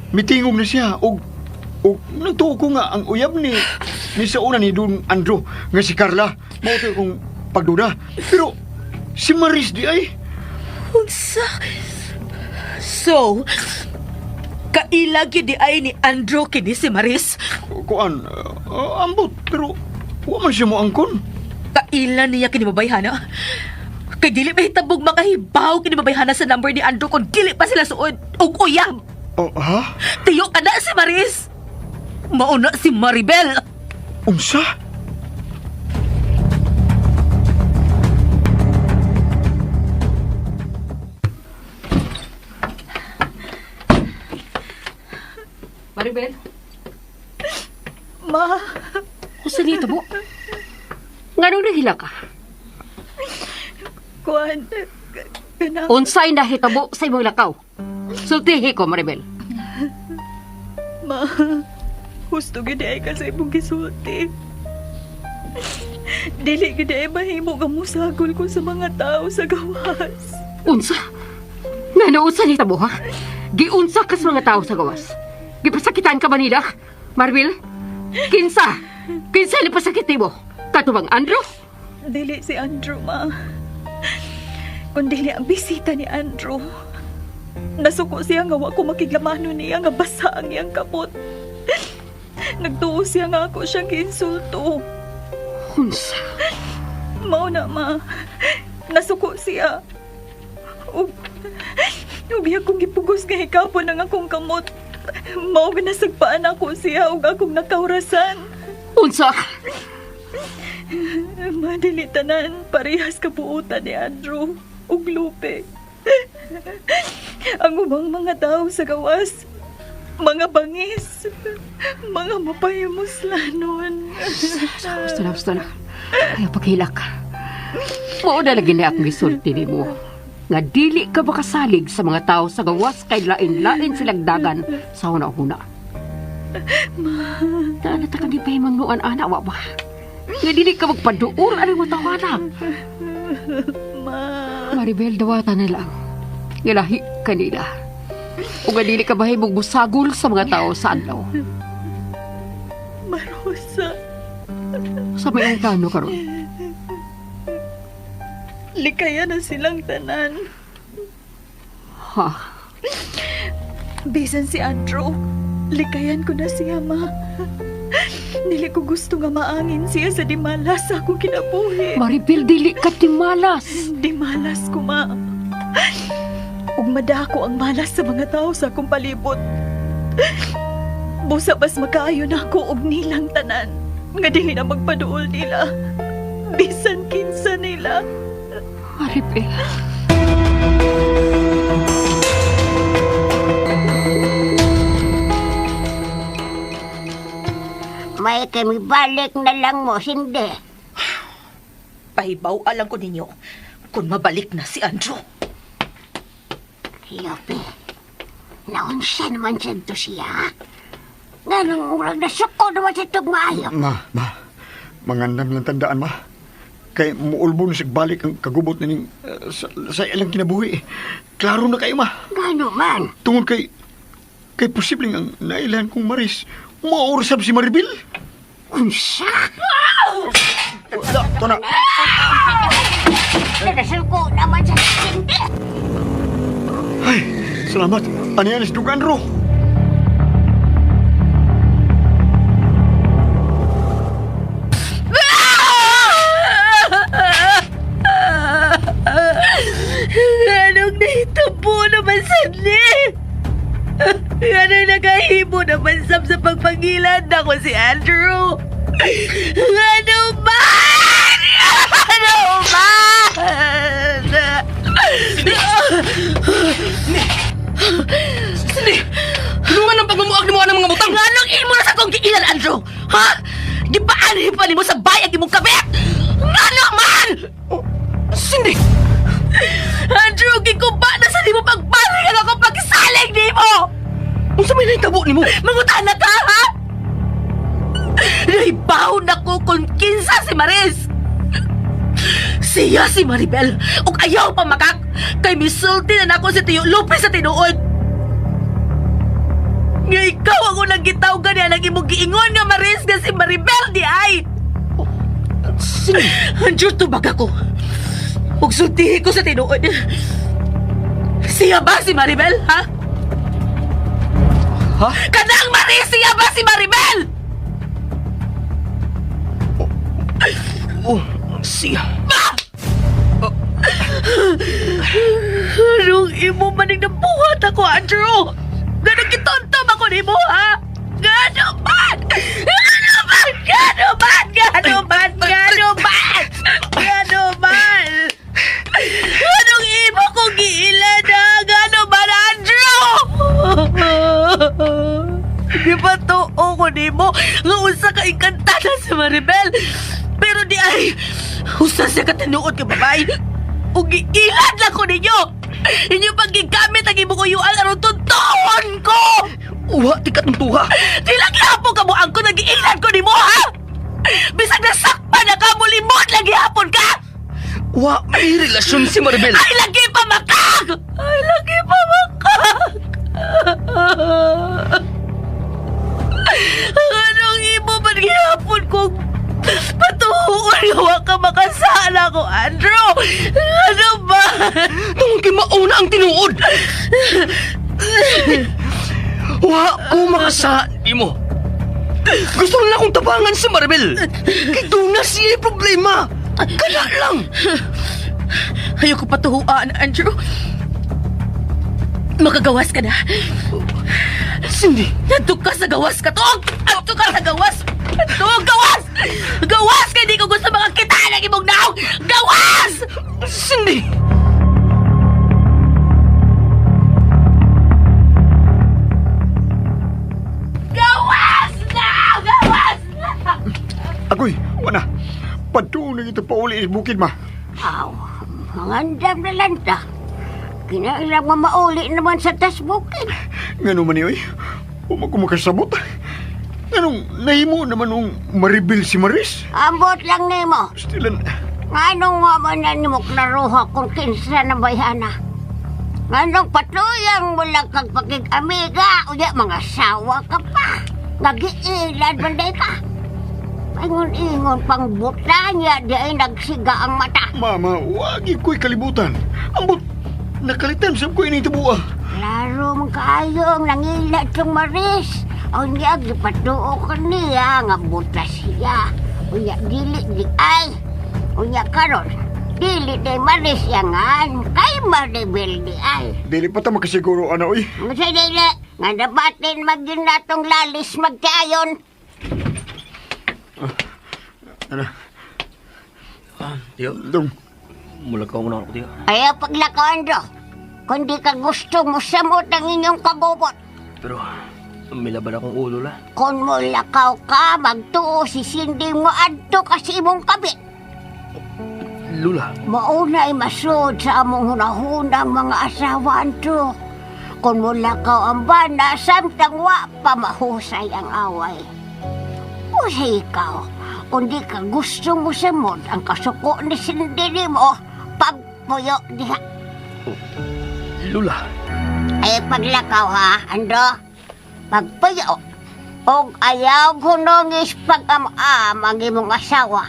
Mitingog na siya og og nagtuo ko nga ang uyab ni ni sa una ni Don Andrew nga si Carla. Mao to kong pagduda. Pero si Maris di ay Unsa? So, kaila gyud di ay ni Andrew kini si Maris? Kuan, ambot pero wa man siya moangkon. Kaila niya kini babayhana? Kay dili pa hitabog makahibaw kini babayhana sa number ni Andrew kung dili pa sila suod og uyab. Oh, ha? Tiyo ka na si Maris. Mauna si Maribel. Unsa? Maribel, Ma, usa nito mo. Nganong nahila ka? kuan, kana, Unsay nahitabo sa imong lakaw? Sultihi ko, Maribel. ma, husto gid ay ka sa imong gisulti. Dili gid ay mahimo nga musagol ko sa mga tao sa gawas. Unsa? Ngano unsa nahitabo ha? Giunsa ka sa mga tao sa gawas? Gipasakitan ka ba nila? Maribel? Kinsa? Kinsa ni pasakit nimo? Kato bang Andrew? Dili si Andrew, ma. Kung dili ang bisita ni Andrew, nasuko siya nga wa ko makiglamano niya nga basa ang iyang kamot. Nagtuo siya nga ako siyang giinsulto. Unsa? Mao na, ma. Nasuko siya. Ug ug iya kong gipugos nga hikapon ang akong kamot. Mao nga nasagpaan ako siya ug akong nakawrasan. Unsa? Madili tanan, parehas kabuutan ni Andrew ug Lupe. Ang ubang mga tao sa gawas, mga bangis, mga mapahimuslanon. Gusto na, gusto na. Ayaw paghilak ka. Mao na lagi na akong gisulti nimo. Nga dili ka makasalig sa mga tao sa gawas kay lain-lain silang dagan sa huna-huna. Ma. Naanata kang gipahimangnuan, ana, wa ba? Nga dili ka magpaduol anang mga tawana. Ma, Maribel, dawata na lang. Nga lahi kanila. O nga dili ka mahimong busagol sa mga tao sa adlaw. Marosa, Sa may ang plano karon. likaya na silang tanan. Ha? Bisan si Andrew, likayan ko na siya, ma. Dili ko gusto nga maangin siya sa dimalas sa akong kinabuhi. Maribel, dili ka timalas. Dimalas ko, ma. Ug madako ang malas sa mga tao sa akong palibot. Busa bas makaayo na ako og nilang tanan. Nga dili na magpaduol nila. Bisan kinsa nila. Maribel. May kami balik na lang mo, hindi. Pahibaw alam ko ninyo kung mabalik na si Andrew. Lope, Naunsa naman siya to siya. Ganong murag nasuko naman sa itong maayo. Ma, ma. Mangandam lang tandaan, ma. Kay muulbo na siya balik ang kagubot na ning, sa ilang kinabuhi. Klaro na kayo, ma. Gano man. Tungod kay posibleng ang nailan kong Maris, maorsab si Maribel. Unsa? Ito na. Nasuko naman sa sindi. Ay, salamat. Ano yan, dugan ro. Anong nahitabo naman sadli? Anong nagahimo naman sab sa pagpangilad ako si Andrew? Ano man? Ano man? Cindy! Tulungan ng pagmumuag ni mo ang mga butang! Nganong imo na sa akong giilan, Andrew? Ha? Gipaanhi pa nimo sa bayag imong kabit? Ngano man? Cindy! Andrew, gikuba na sa nimo pagbalik ang akong pagsalig nimo! Unsa may nahitabo nimo? Mangutana ka, ha? Nahibaw na ko kung kinsa si Maris! Siya si Maribel, ug ayaw pa makak, kay misulti na nako si Tiyo Lopez sa tinuod. Nga ikaw ang unang gitaw gani ang imong giingon nga Maris nga si Maribel di ay. Cindy! Andrew, tubag ako. Ug sultihi ko sa tinuod. Siya ba si Maribel, ha? Ha? Kanang Maris, siya ba si Maribel? Oh, siya. Anong imo maning nabuhat ako, Andrew? Ganun kitontom ako nimo, ha? Gano man? Gano man? Gano man? Gano man? Gano man? Gano man? Anong imo kong giilan, ha? Gano man, Andrew? Di ba tuo ko nimo nga usa ka engkantada si Maribel? Pero di ay, usa siya katinuod ka babae. Ug giilad lang ko ninyo. Inyo pang gigamit ang imong uyuan aron tuntuon ko. Uwa, tikat ng tuha. Di lang gihapon ka mo ang ko nagiilad ko nimo ha. Bisag nasakpan na ka mulimot lang gihapon ka. Wa, may relasyon si Maribel. Ay lagi pa makag! Ay lagi pa makag! Anong imo man gihapon kung patuhuon nga wa ka makasala ko, Andrew? Ano ba? Tungod kay mauna ang tinuod. Wa ko makasaan mo. Gusto na akong tabangan si Maribel. Kay doon na siya problema. Kana lang. Ayoko patuhuan, Andrew. Makagawas ka na. Cindy, Adto ka sa gawas ka, tog! Adto ka sa gawas! Adto, gawas! Gawas! Kay di ko gusto makakita ng imong naong! Gawas! Cindy! Gawas na! Gawas na! Agoy, wala. Patuloy ito pauli is bukid, ma. Aw, mangandam na lang ta. Kinailang mamauli naman sa tas bukid. Ngano man oy. Uma ko makasabot. Nganong nahimo naman nung Maribel si Maris? Ambot lang nimo. Stilan, Nganong nga man na nimo klaruha kung kinsa na bayana? Nganong patuyang mo lang kag pakig-amiga, unya mga sawa ka pa. Nagiilad man day ka. Ingon-ingon pang buta niya, di ay nagsiga ang mata. mama, wagi ko'y kalibutan. Ambot, nakalitan sa ko'y initibua. Klaro man kaayo ang nangila tong Maris. Unya, gipatuo ko niya nga buta siya. Unya, dili di ay. Unya karon, dili di Maris yangan. Kay Maribel di ay. Dili pa ta makasiguro, ana, oy. Masa dili, nga dapatin magyun natong lalis magkaayon. Ano, Tiyo, dong, mula ka muna ako, tiyo. Ayaw paglakawan do. Kung di ka gusto mo samot ang inyong kabobot. Pero, may laban akong ulo la. Kung mulakaw ka, magtuo si Cindy mo adto kasi imong kabit. Lula, Mauna ay masud sa among hunahunang mga asawa to. Kung mulakaw ang bana, samtang wa pa mahusay ang away. O sa ikaw, kung di ka gusto mo samod ang kasuko ni Cindy mo, pagpuyo diha. Lula, Ay paglakaw ha, Ando. Pagpuyo. Og ayaw hunongis pag-am-am ang imong asawa.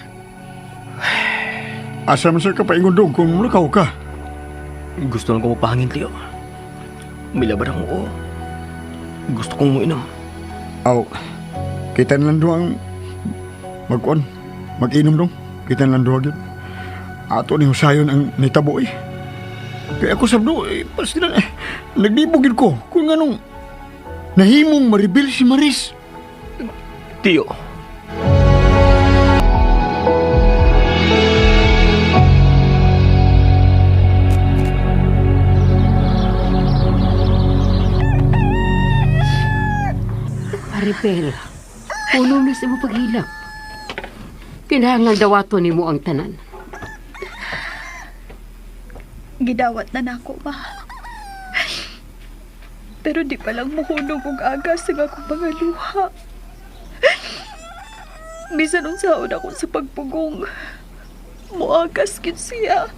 Asa man sir ka paingon dong kung mulakaw ka. gusto lang ko mapahangin, Tiyo. Milaban akong oo. Gusto kong muinom. Aw, kita na lang duha ang magkuan, mag-inom dong. Kita na lang duha gyud. Ato ni Husayon ang nitabo eh. Kaya ako sabdo, eh, pastilan eh, naglibog gyud ko kung anong nahimong maribil si Maris. Tiyo, Maribel, puno na sa imong paghilak. Kinahanglan dawaton nimo ang tanan. Gidawat na nako, ma. Pero di pa lang muhunong og agas ang akong mga luha. Bisan unsaon ako sa pagpugong, muagas gyud siya.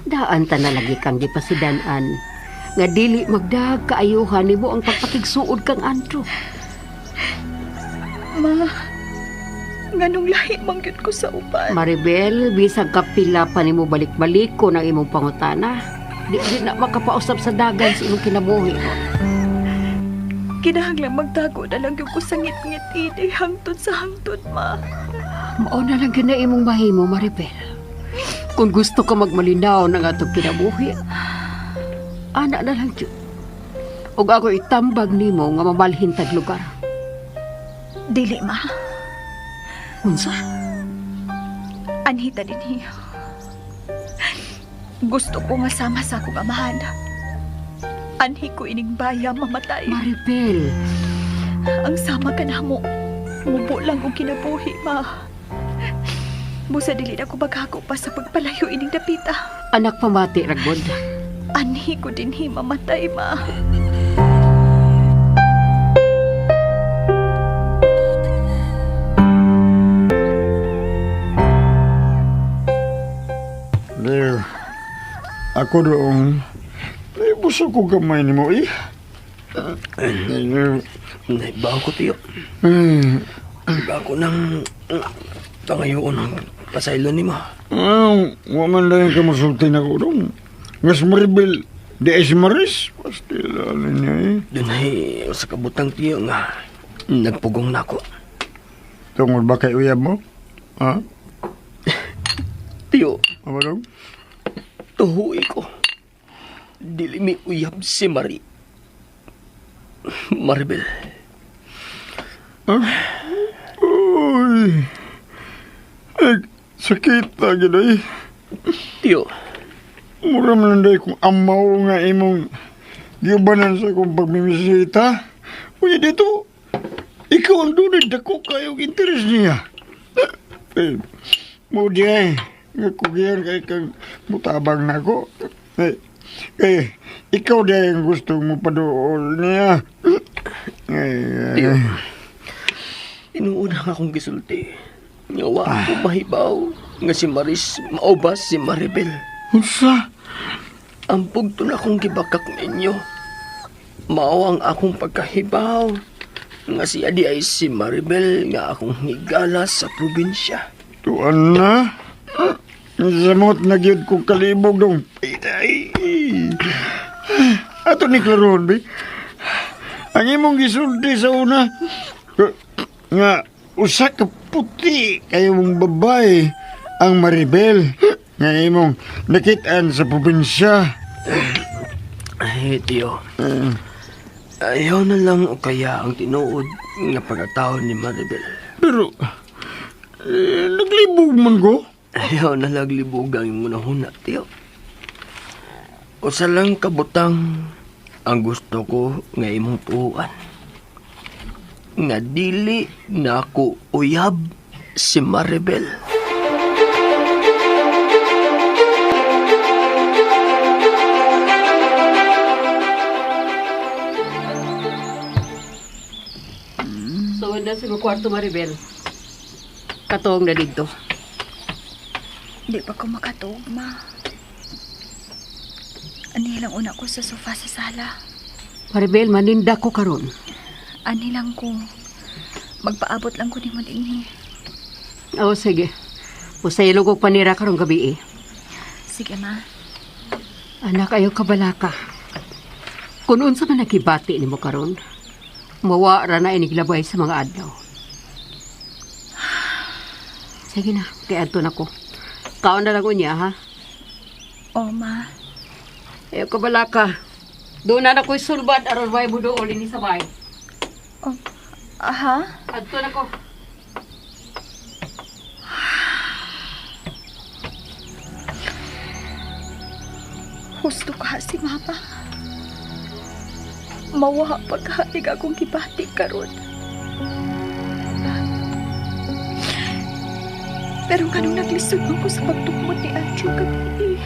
Daan ta na lagi kang gipasidan-an. Nga dili magdag kaayuhan nimo ang pagpakigsuod kang Andrew. Ma, nganong lahi man gyud ko sa uban. Maribel, bisag kapila pa nimo balik-balik ko ng imong pangutana. Di, di na makapausap sa dagan sa imong kinabuhi. Kinahanglan magtago na lang gyud ko sa ngit-ngit ini hangtod sa hangtod, ma. Mao na lang gyud na imong mahimo, Maribel. Kung gusto ka magmalinaw ng atong kinabuhi, ana na lang gyud. Ug ako itambag nimo nga mabalhin tag lugar. Dili, ma. Unsa? Anhita din hiya. Gusto ko nga sama sa akong amahan. Anhi ko ining baya mamatay. Maribel, Ang sama ka na mo. Mubo lang og kinabuhi, ma. Busa dili na ko maghago pa sa pagpalayo ining dapita. Anak pamati ragod. Anhi ko dinhi mamatay, ma. There. Ako doon. Ay, busog ko gamay ni mo eh. naibaw ko, Tiyo. Ay, Iba ko ng pangayoon ang pasaylo ni mo. ah, wa man lang ka masulti na ko doon. Ngas Maribel, di ay si Maris. Pastila niya eh. Dunay sa kabutang tiyo nga nagpugong na ako. Tungod ba kay uyab mo? Ha? Tiyo, Apa dong? tuhuy ko. Dili mi uyab si Marie. Maribel. Ha? Uy. Ay, sakit na gid eh. Tiyo, Mura man lang day kung amaw nga imong giubanan sa akong pagmimisita. Uy, dito, ikaw ang dunay dako kayong interes niya. Eh, mo di ay, nga kugiyan kay kang mutabang na ako. Eh, eh, ikaw di ay ang gusto mo paduol niya. Eh, Tiyo. Inuuna nga akong gisulti. Nga wa ko mahibaw nga si Maris mao ba si Maribel. Unsa? Ang pugto na akong gibakak ninyo. Mao ang akong pagkahibaw. Nga siya di ay si Maribel nga akong higala sa probinsya. Tuan na. Samot na gyud kong kalibog dong. Ay, ato ni Claron, bi. Ang imong gisulti sa una, nga usa ka puti kayong babae ang Maribel nga imong nakitaan sa probinsya. Ay, tiyo. Ayaw na lang o kaya ang tinuod nga pagkatao ni Maribel. Pero, eh, naglibog man ko. Ayaw na lang libog ang imong nahuna, tiyo. Usa lang kabutang ang gusto ko nga imong tuuan. Nga dili na ako uyab si Maribel. na sa imong kwarto, Maribel. Katong na dito. Di pa ko makatuog, ma. Ani lang una ko sa sofa sa sala. Maribel, maninda ko karon. Ani lang ko. Magpaabot lang ko nimo dinhi. Oo, sige. Usay og panira karong gabi eh. Sige, ma. Anak, ayaw kabalaka. Kung unsa man nagibati nimo karon, mawa ra na iniglabay sa mga adlaw. Sige na, kay adto na ko. Kaon na lang unya, ha? O, ma. Ayaw kabalaka. Doon na na ko'y sulbad aron way mo dool ini sa bay. Oh, aha? Adto na ko. Husto ka si mama. Mawa paghaig akong gibati karon. Pero kanong naglisod man ko sa pagtukmod ni Andrew gabi.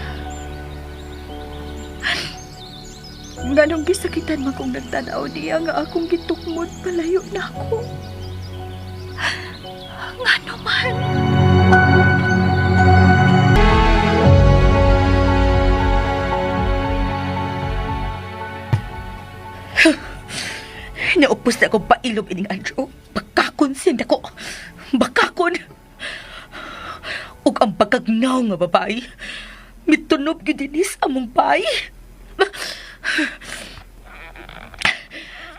Nganong gisakitan man kong nagtanaw niya nga akong gitukmod palayo na ako. Ngano man. Naupos na akong pailob ining Andrew. Bakakon siya nako. Bakakon. Ug ang bagagnaw nga babae. Mitunob gyud dinis among bay.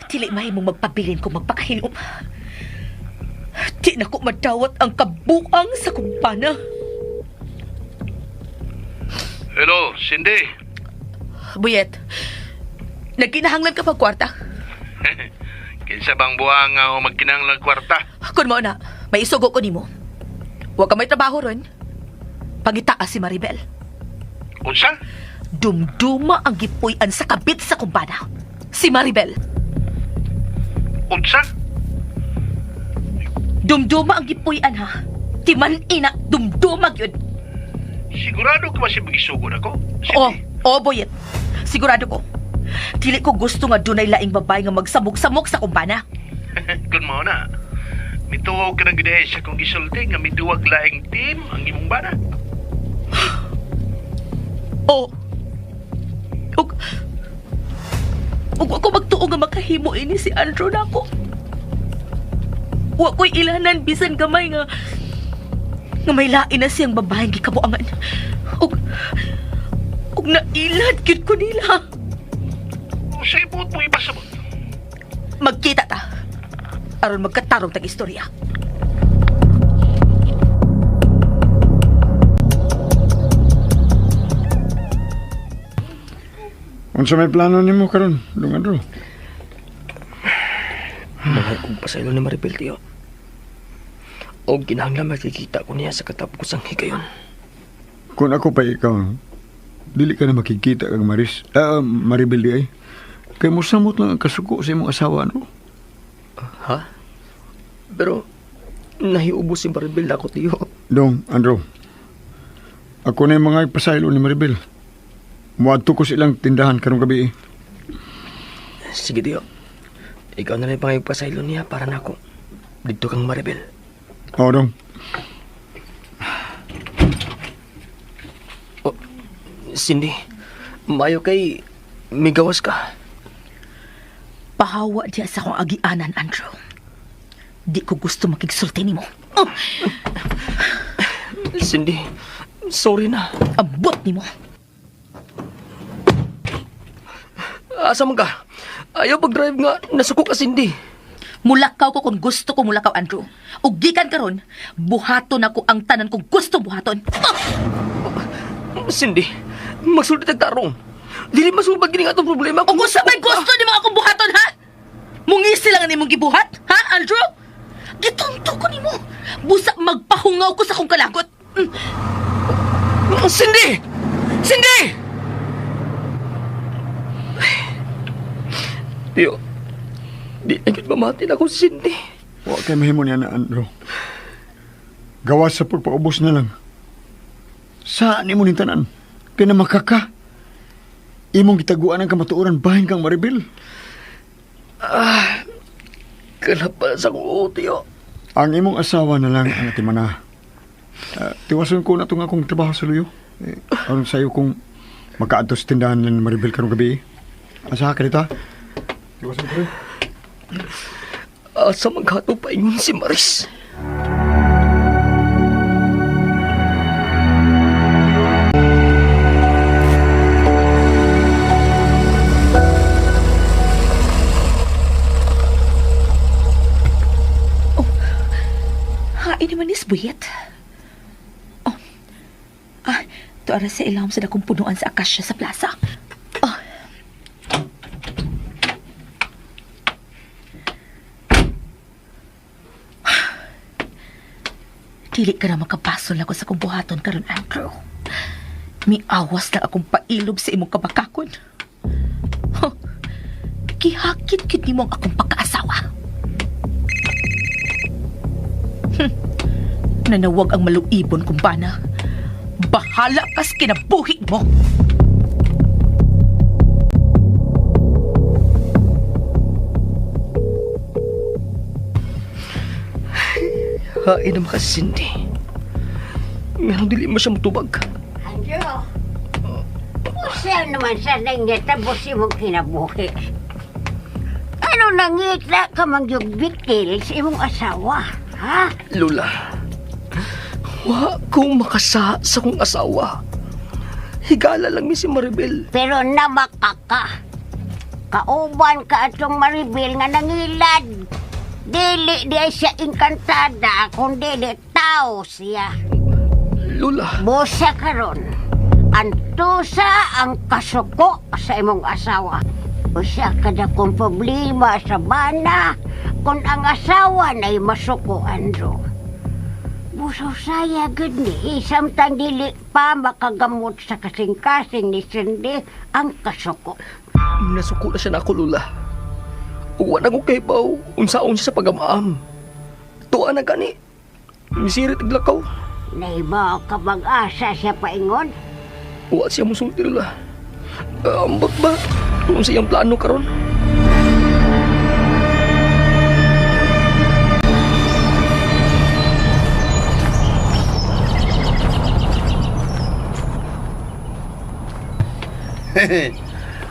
Dili mahimong magpabilin kung magpakahilom. Di na ko madawat ang kabuang sa kumpana. Hello, Cindy. Buyet, nagkinahanglan ka pag kwarta. Kinsa bang buwang nga o magkinahanglan kwarta? Kun mo na, may isugo ko nimo. Wa ka may trabaho ron. Pangitaas si Maribel. Unsa? Dumduma ang gipuy-an sa kabit sa kumbana. Si Maribel. Unsa? Dumduma ang gipuy-an ha. Timan ina, dumduma gyud. Sigurado ka ba si magisugod ako? Oo, oh, boyet. Sigurado ko. Dili ko gusto nga dunay laing babae nga magsamok-samok sa kumbana. Kun mo na. Mituo ka na gid sa kong gisulti nga miduwag laing team ang imong bana. Oo. Ug Ug ako magtuo nga makahimo ini si Andrew nako. Wa ko'y ilanan bisan gamay nga nga may lain na siyang babaeng gikabuangan. Ug ug nailad gyud ko nila. Unsay buot mo ipasabot? Magkita ta. Aron magkatarong tag istorya. Unsa may plano nimo karon, Dong Andrew? Mahal kong pasaylo ni Maribel, tiyo. O kinahanglan makikita ko niya sa katapusang higayon. Kung ako pa ikaw, dili ka na makikita kag Maris, Maribel di ay. Kay mosamot lang ang kasuko sa imong asawa, no? Ha? Pero, nahiubos si Maribel ako, tiyo. Dong, Andrew. Ako na yung mga pasaylo ni Maribel. Muadto ko sa ilang tindahan karong gabi. eh. Sige, tiyo. Ikaw na lang pangayagpasaylo niya para nako. Dito kang Maribel. Oo, Dong. Oh, Cindy, mayo kay migawas ka. Pahawa diya sa akong agianan, Andrew. Di ko gusto makigsulti nimo. Oh, Cindy, sorry na. Abot nimo. Asa man ka? Ayaw pag-drive nga, nasuko ka, Cindy. Mulakaw ko kung gusto ko mulakaw, Andrew. Ug gikan karon, buhaton ako ang tanan kong gusto buhaton. Ah! Cindy, magsulti tag tarong. Dili masulbad gini nga atong problema. Ug unsa may gusto nimo akong buhaton, ha? Mungisi lang ang imong gibuhat, ha, Andrew? Gitunto ko nimo. Busa magpahungaw ko sa akong kalagot. Mm. Cindy! Cindy! Tiyo, di na gyud mamatin ako si Cindy. Wa kay mahimo niya na, Andrew. Gawas sa pagpaubos na lang. Sa nimo ning tanan? Kay na makaka. Imong gitaguan ang kamatuoran bahin kang Maribel. Kalapa sa akong tiyo. Ang imong asawa na lang ang atimana. Tiwason ko na itong akong trabaho sa luyo. Eh, aron sa'yo kung makaadto sa tindahan ng Maribel karong gabi. Asa ka dito? Tiwason ko rin. Asa maghato pa ingon si Maris. Hain naman ni Buyet. Oh. Ah, tuara sa ilawom sa dakong punuan sa akasya sa plaza. Oh. Dili ka na makapasol ako sa kong buhaton karon, Andrew. Miawas lang akong pailob sa imong kabakakon. Huh. Gihakit-kit nimo ang akong pagkaasawa. Nanawag ang maluibon kong bana. Bahala kas kinabuhi mo! Hain naman kasi Cindy. Nga dili mo siya mutubag. Andrew, usaw naman sa nangyatabo si mong kinabuhi. Ano nangita ka mangyugbikil sa imong asawa, ha? Lola, wa ko makasa sa kong asawa. Higala lang mi si Maribel. Pero namakaka. Kauban ka atong Maribel nga nangilad. Dili di ay siya engkantada, kung dili tao siya. Lola, Busa karon. Antusa ang kasuko sa imong asawa. Usa kada kong problema sa bana kung ang asawa na'y masuko, Andrew. Busa saya gud ni samtang dili pa makagamot sa kasing-kasing ni Cindy ang kasuko. nasuko na siya na ako, Lola. Uwa na ko kay Pao. Unsaon siya sa pagamaam. Tuwa na gani. Misirit iglakaw. Naiba ka mag-asa siya paingon? Wa siya musulti, Lola. Ambot ba? Kung sa iyang plano karon.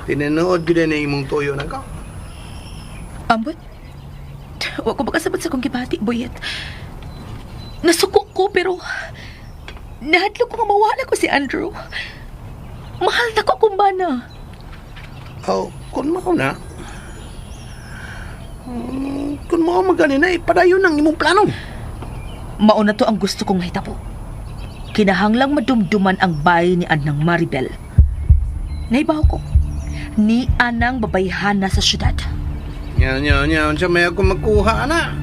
Tinanood ko din ang imong tuyo na ka. Ambot? Wa ko makasabot sa kong gibati, Boyet. Nasuko ko pero nahadlok ko nga mawala ko si Andrew. Mahal na ko akong bana. Oh, kung mao na. Kung mao magani na, ipadayon ang imong plano. Mauna to ang gusto kong mahitabo. Kinahanglang madumduman ang bahay ni Anang Maribel. Naibaw ko. Ni Anang babayhana sa syudad. Nya, nya, nya, unsa may ako makuha ana.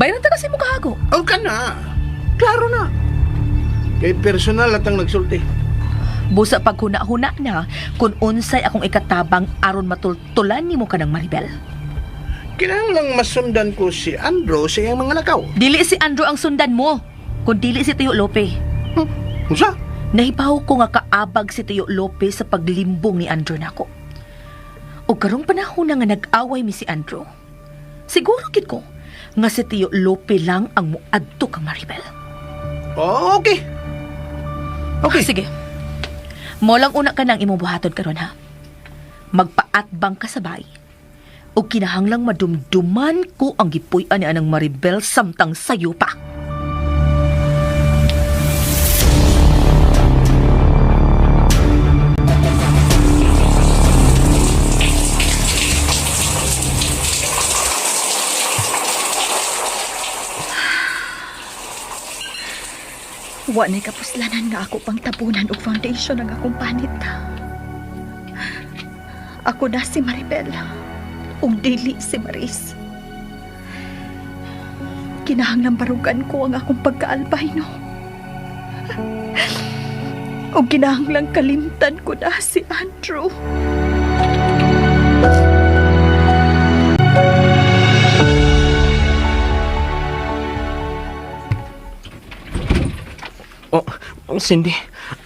Bayaran ta kasi mo kahago. Oh, ka na. Klaro na. Kay personal at ang nagsulti. Busa paghuna-huna na kung unsay akong ikatabang aron matultulan nimo kanang Maribel. Kinahanglang masundan ko si Andrew sa iyang mga lakaw. Dili si Andrew ang sundan mo, kun dili si Tio Lope. Unsa? Nahibaw ko nga kaabag si Tio Lope sa paglimbong ni Andrew nako. O karong panahon na nga nag-away mi si Andrew. Siguro gid ko nga si Tio Lope lang ang muadto kang Maribel. Oh, okay. Okay. Sige. Mo lang una ka nang imong buhaton karon ha. Magpaatbang ka sa bay. O kinahanglang madumduman ko ang gipuy-an ni anang Maribel samtang sayo pa. Wa na'y kapuslanan nga ako pang tabunan og foundation ang akong panit. Ako na si Maribel, ug dili si Maris. Kinahanglan barugan ko ang akong pagkaalbino. Ug kinahanglan kalimtan ko na si Andrew. Oh, oh, Cindy,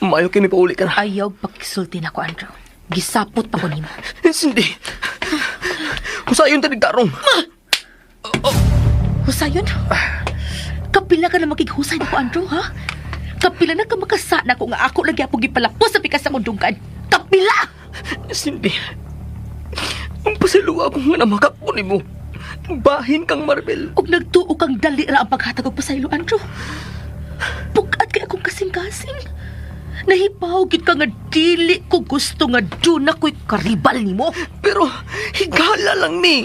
maayo kay mi pauli ka na. Ayaw pakisulti na ko, Andrew. Gisapot pa ko nimo. Cindy, usayon tanig tarong. Husayon? Kapila ka na makighusay na ko, Andrew, ha? Kapila na ka makasana ko nga ako lagi akong gipalapos sa pikas sa kong. Kapila! Cindy, ang pasaylo ako nga namakak ko nimo. Bahin kang Maribel. Og nagtuo kang dali ra ang paghatag og pasaylo, Andrew. Pukat kay akong kasing-kasing. Nahibaw gid ka nga dili ko gusto nga duna ko'y karibal nimo. Pero higala lang ni.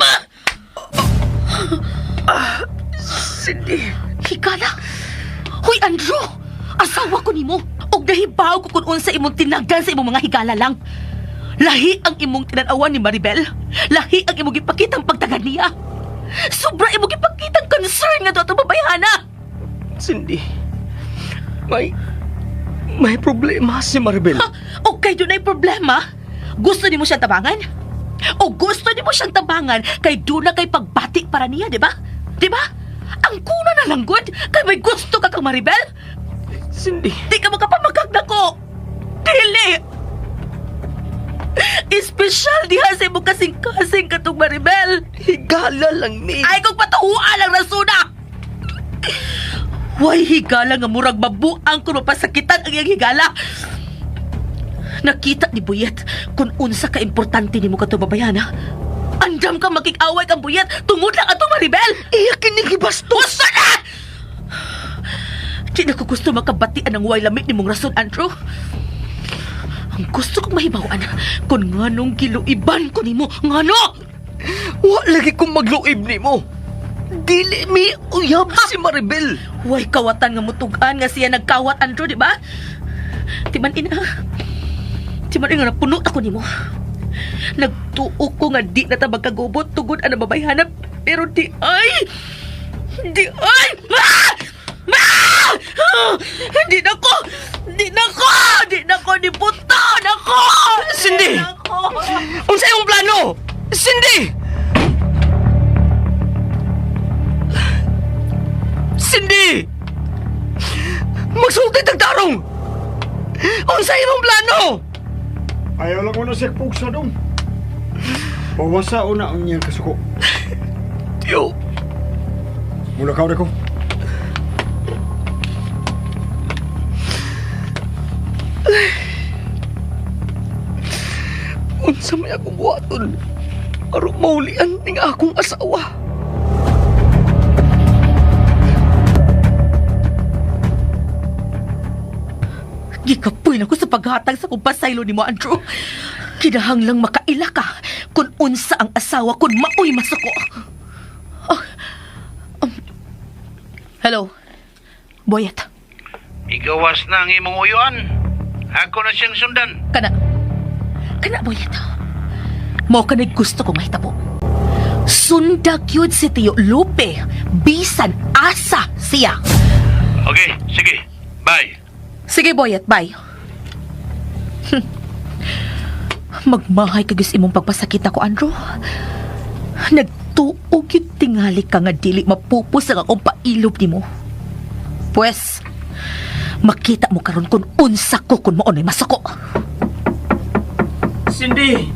Ah, Cindy. Higala? Hoy, Andrew! Asawa ko nimo. Og nahibaw ko kung unsa imong tinagdan sa imong mga higala lang. Lahi ang imong tinanawan ni Maribel. Lahi ang imong gipakitang pagtagad niya. Sobra imong gipakitang concern nga ato babayhana. Cindy, may problema si Maribel. Ha? Okay, dunay problema. Gusto nimo siyang tabangan? O gusto nimo siyang tabangan kay duna kay pagbati para niya, di ba? Di ba? Ang kuna na lang gud kay may gusto ka kang Maribel. Cindy, Di ka makapamakag nako. Dili. Espesyal diha sa imong kasing-kasing katong Maribel. Higala lang ni. Ay kung patuhuan ang rasuna. Way higala nga murag mabuang kun mapasakitan ang iyang higala. Nakita ni Buyet kung unsa ka importante nimo kato babayana. Andam ka makig-away kang Buyet tungod lang ato Maribel. Iya kini gibastos. Gusto na! Di na ko gusto makabatian ang way lamit nimong rason, Andrew. Ang gusto kong mahibawan kung nganong giluiban ko nimo, ngano? Wa lagi kong magluib nimo. Dili mi uyab si Maribel. Way kawatan nga mutugan nga siya nagkawat, Andrew, di ba? Timan ina. Timan ina, napuno ako nimo. Nagtuo ko nga di na ta magkagubot tugod ang babayhanap, pero di ay! Di ay! Ah! Ah! Di na ko! Di na ko! Di na ko! Ni puto na ko! Cindy! Di na ko! Unsa imong plano? Cindy! Cindy! Magsulti tagtarong! Unsa imong plano? Ayaw lang ko na siya pugsa dong. Pawasa o na ang iyang kasuko. Tiyo, Mula ka ko. Unsa may akong buhaton? Aron maulian ning akong asawa. Gikapoy na ko sa paghatag sa kong pasaylo ni mo, Andrew. Kinahanglang makaila ka kung unsa ang asawa kung maoy masuko. Oh, hello, Boyet. Igawas na ang imong uyuan. Ako na siyang sundan. Kana. Kana, Boyet. Mo ka gusto kong mahitabo. Sunda gyud si Tio Lupe. Bisan asa siya. Okay, sige. Bye. Sige, Boyet, bye. Magmahay ka gyud sa imong pagpasakit ako, Andrew. Nagtuo gyud tingali ka nga dili mapupos ang akong pailob nimo. Pues, makita mo karon kung unsa ko kung mao na'y masuko. Cindy!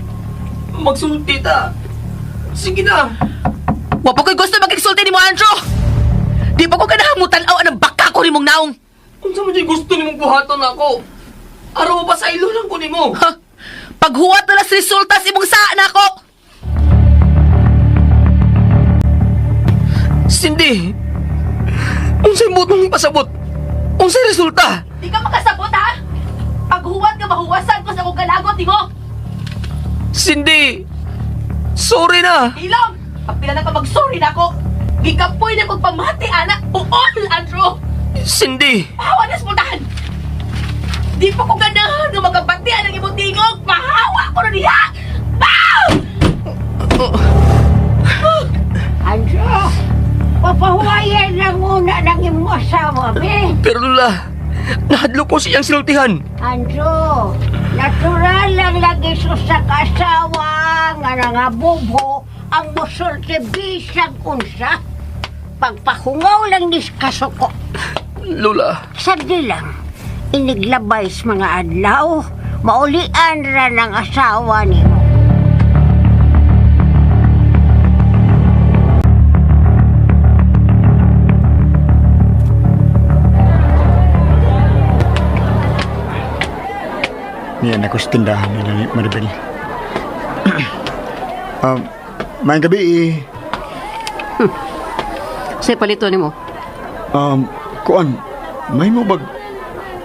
Magsulti ta! Sige na! Wa pa ko'y gusto magigsulti nimo, Andrew! Di pa ko ganahan aw ang baka ko nimong naong. Unsa man jud gusto nimong buhaton ako? Araw pa sa ilo lang ko nimo. Ha? Paghuwat na las resulta sa imong saan ako. Cindy! Unsay buot mong ipasabot? Unsay resulta? Di ka makasabot, ha? Paghuwat ka, mahuwasan ko sa akong kalagot nimo. Cindy! Sorry na! Ilong! Pagpila na ka mag-sorry na ako. Gikapoy na kong pamati, anak. Uol, Andrew! Cindy! Pahawa na sa puntahan! Di pa ko ganahan nga magkabatian ang imong tingog. Pahawa ko na niya! Bow! Andrew, papahuwayan lang muna ng imong asawa, be. Pero Lola, nahadlok ko siyang sinultihan. Andrew, natural lang lagi sa kasawa nga nangabubo ang musulti bisag unsa. Pagpahungaw lang ni kasuko. Lola, Sagdi lang, iniglabay sa mga adlaw, maulian ra ng asawa nimo. Niyan ako sa tindahan nila ni Maribel. Maayong gabi eh. Say palito nimo. Kuan, may mo bag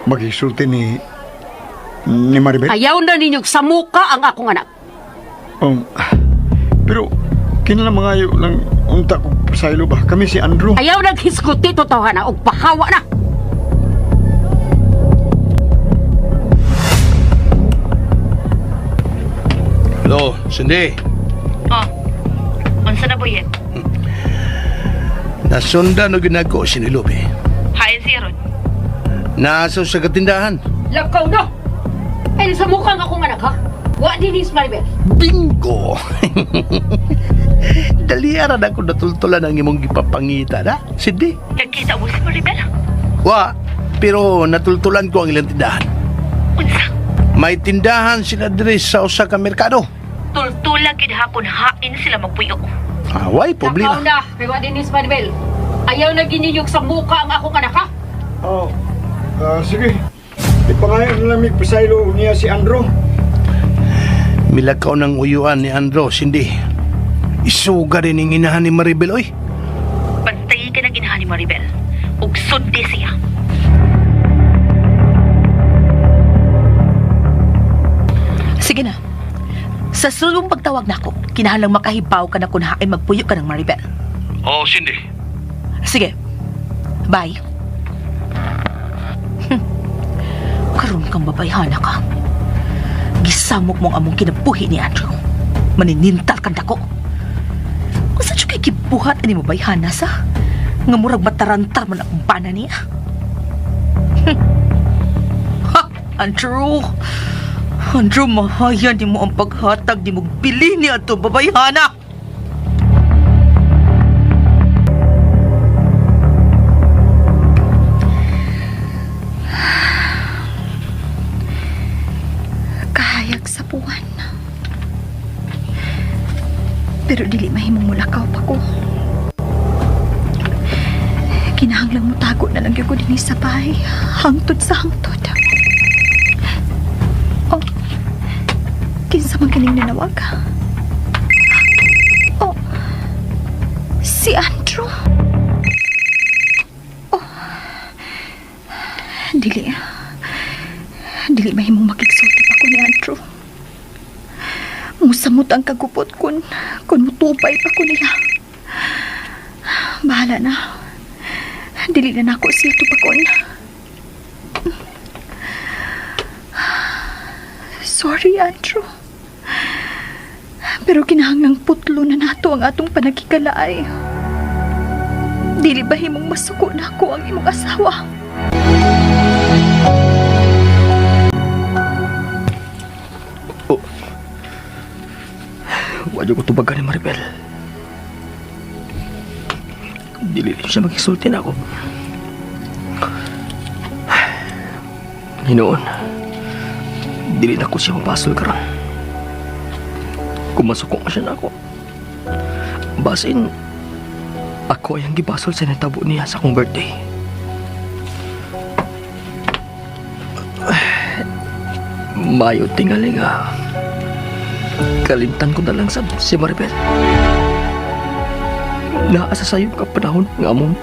magisulti ni Maribel? Ayaw na ninyong samuka ang akong anak. Pero kinala mga ayo lang unta ko pasaylo ba? Kami si Andrew. Ayaw na hisguti to tawhana og pahawa na. Hello, Cindy. Oh, unsa na buyet? Nasundan o ginagawa si Nilobe. Hain siya ron. Nasa sa katindahan. Lakaw na! Ay, sa mukha ang akong anak, ha? Wa din is Maribel. Bingo! Daliara na ako natultulan ang imong gipapangita na, Cindy. Nagkita mo si Maribel? Wa, pero natultulan ko ang ilang tindahan. Unsa? May tindahan sila diri sa usa ka merkado. Tultula gid hapon hain sila magpuyo. Away, Lakaw problema. na! Kay wa din is Maribel. Ayaw na gininyog sa mukha ang akong anak, ha? Oh, sige. Ipangayon na lang mig pasaylo niya si Andrew. Milakaw ng uyuan ni Andro, Cindy. Isuga rin ang inahan ni Maribel, oy. Bantayi ka ng inahan ni Maribel. Ug sundi siya. Sige na. Sa sulong pagtawag nako, kinahanglang makahibaw ka na kung hain magpuyo ka ng Maribel. Oh, Cindy. Sige. Bye. Karon kang babayhana ka. Gisamok mong among kinabuhi ni Andrew. Maninintal kang dako. Kung saan siya kay gibuhat ani mabayhana sa? Nga murag matarantar man akong bana niya. Ha! Andrew! Andrew, mahaya ni mo ang paghatag ni mo bili ni ato babayhana! Kahayag sa buwan. Pero dili mahimong mulakaw pa ko. Kinahanglang mutago na lang gyud ko dinhi sa bahay. Hangtod sa hangtod. Oh, kinsa man kining nanawag? Oh, si Andrew. Oh, dili. Dili mahimong makigsulti pa ko ni Andrew. Musamot ang kagupot kun mutubay pa ko nila. Bahala na. Dili na nako siya tupakon. Sorry, Andrew. Pero kinahanglang putlo na nato ang atong panagkikalaay. Dili ba himong masuko na ako ang imong asawa? Oh. Wadyo ko tubagan ni Maribel. Dili rin siya magisulti na ako. Hinoon, dili na ko siya mapasol karon. Kung masuko nga siya na ako, basin, ako ay ang gibasol sa natabo niya sa akong birthday. Mayo tingali nga. Kalimtan ko na lang sab si Maribel. Naa sa sayo ka panahon nga among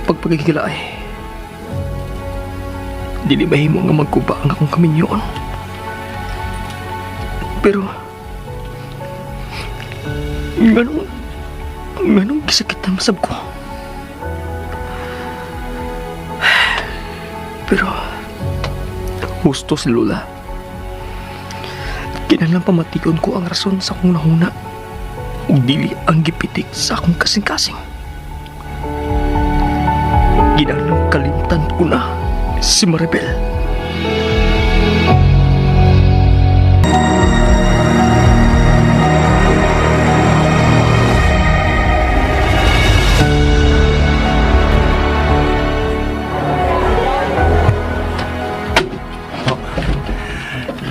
pagpagkikilay. Dili mahimo nga magkuba ang akong kaminyoon. Pero nganong gisakitan masab ko. Pero husto si Lola. Kinahanglan pamatigon ko ang rason sa akong nahuna ug dili ang gipitik sa akong kasing-kasing. Ginahanglan kalimtan ko na si Maribel.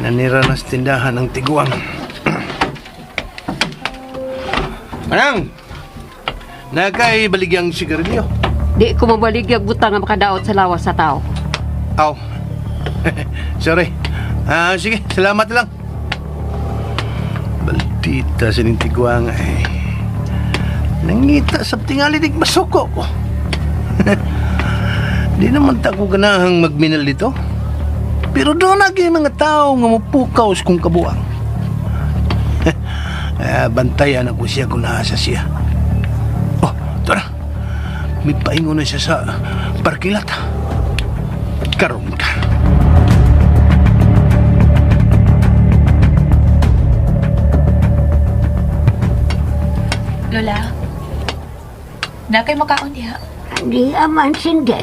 Nanira na sa tindahan ng tiguang. Manang! Nakay baligyang sigarilyo. Di ko mabaligyag butang nga makadaot sa lawas sa tao. Aw. Sorry. Ah, sige, salamat lang. Baldita sa tigwang ay. Nangita sa tingali dig masuko ko. Di naman ta ko ganahang magminal dito. Pero doon na mga tao nga mapukaw sa kong kabuang. Ah, bantayan ako siya kung naasa siya. Oh, ito na. May paingon na siya sa parkilat. Karoon ka. Lola, na kay makaon diha. Di aman, Cindy.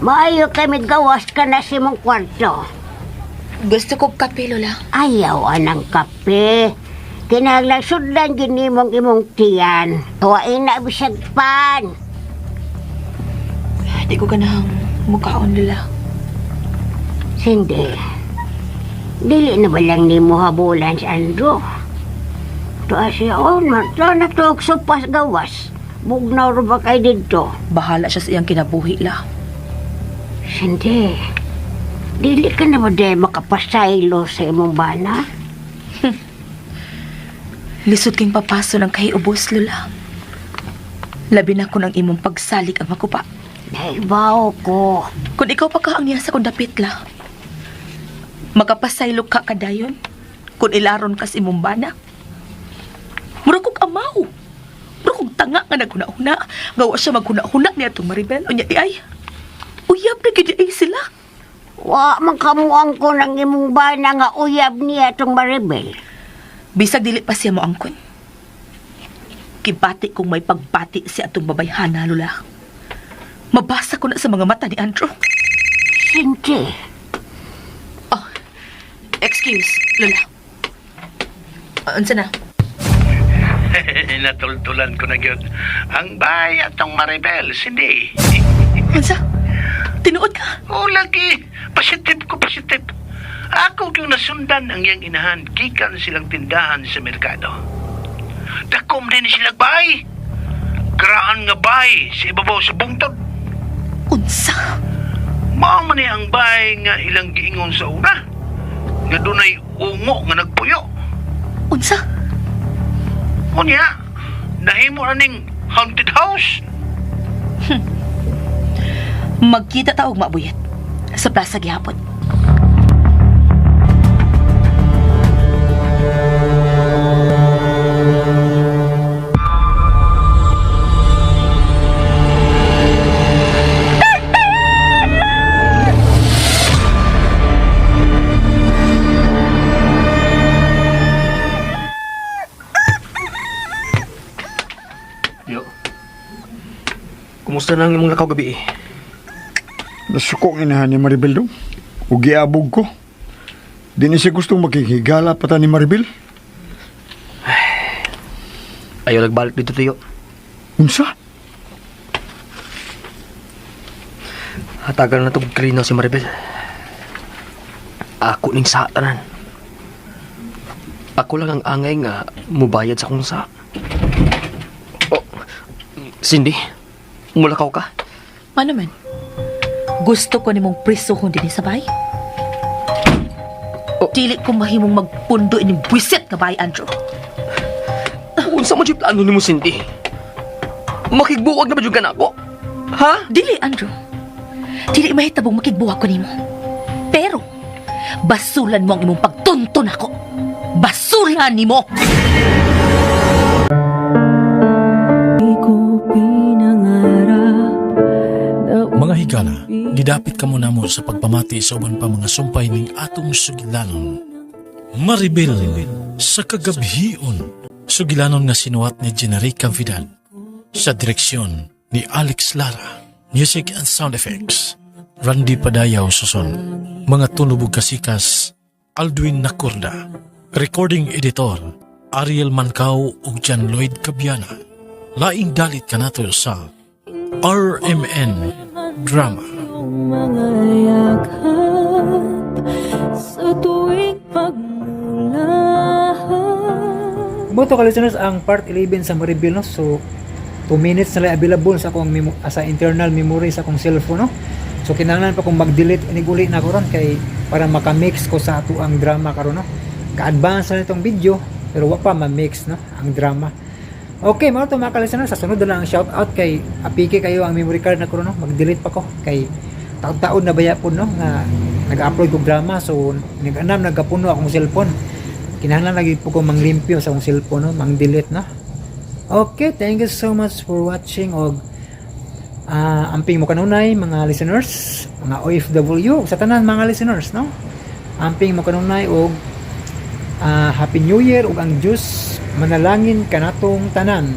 Maayo kay gawas ka na sa imong kwarto. Gusto ko kape, Lola. Ayaw anang kape. Kinahanglan sudlan gini mong imong tiyan. Tuwain na bisag pan. Di ko ganahang mukaon, Lola. Cindy, dili na ba lang nimo habulan si Andrew? Tuwa siya, oh, na na tuog supas gawas. Bugnaw ra ba kay didto? Bahala siya sa iyang kinabuhi, la. Cindy, dili ka na ba dahil makapasaylo sa imong bana? Lisod king papaso ng kahiubos, Lola. Labi na kun ang imong pagsalig ang makupa. Naibaw ko. Kung ikaw pa ka ang niya sa kong dapit, la. Makapasaylo ka kadayon kung ilaron ka sa imong bana. Mura kog amaw. Mura kog tanga nga naghuna-huna. Gawa siya maghuna-huna niya itong Maribel. Unya di ay. Uyab na gid ay sila. Wa man kamuang ko ng imong bana nga uyab niya itong Maribel. Bisag dili pa siya moangkon. Kibati kong may pagbati si atong babayhana, Lola. Mabasa ko na sa mga mata ni Andrew. Cindy, Oh, excuse, Lola. Unsa na? Natultulan ko na gyud. Ang bay atong Maribel, Cindy. Unsa? Tinuod ka? O lagi, positive ko positive. Ako yung nasundan ang iyang inahan gikan silang tindahan sa merkado. Dakom din sila bay. Graan nga bay sa ibabaw sa bungtod. Unsa? Mao man ni ang bay nga ilang giingon sa una. Nga dunay ungo nga nagpuyo. Unsa? Unya, nahimo na ning haunted house. Magkita ta og mabuyat sa plaza gihapon. Yo. Kumusta na ang imong lakaw gabi eh? Nasuko ang inahan ni Maribel dong. Ug giabog ko. Di ni siya gustong makikigala pa ta ni Maribel. Ayaw nagbalik dito, Tiyo. Unsa? Hatagal na itong klinaw si Maribel. Ako ning sa tanan. Ako lang ang angay nga mubayad sa kong sa. Oh, Cindy, mulakaw ka? Ano man? Gusto ko nimong prisohon dinhi sa bay. Oh. Dili ko mahimong magpundo ining buwisit nga bay, Andrew. Unsa mo jud plano nimo, Cindy? Makigbuwag na ba jud ka nako? Ha? Dili, Andrew. Dili mahitabong makigbuwag ko nimo. Pero, basulan mo ang imong pagtunton ako. Basulan nimo! Di ko pinangarap na Mga higala, gidapit kamo namo sa pagpamati sa uban pa mga sumpay ning atong sugilanon. Maribel sa kagabhion, sugilanon nga sinuwat ni Generica Vidal sa direksyon ni Alex Lara. Music and sound effects, Randy Padayaw Suson, mga tunubog kasikas, Aldwin Nakurda, recording editor, Ariel Mancao ug John Lloyd Cabiana. Laing dalit kanato sa RMN Drama. iyong mga yakap sa tuwing pagmulahat. Mo to ka listeners ang part 11 sa Maribel no. So 2 minutes na lang available sa akong sa internal memory sa akong cellphone no. So kinahanglan pa kong mag-delete inig uli na ko ron kay para makamix ko sa ato ang drama karon, no. Ka-advance na itong video pero wa pa ma-mix, no, ang drama. Okay, mga to mga ka-listener, sa sunod na lang ang shout out kay apike kayo ang memory card na ko ron, no. Mag-delete pa ko kay taon-taon na baya po, no, nga nag-upload kog drama, so nag-anam nagapuno akong cellphone. Kinahanglan lagi po ko manglimpyo sa akong cellphone, no, mang-delete, no. Okay, thank you so much for watching og amping mo kanunay mga listeners, mga OFW, sa tanan mga listeners, no? Amping mo kanunay og Happy New Year ug ang Diyos manalangin kanatong tanan.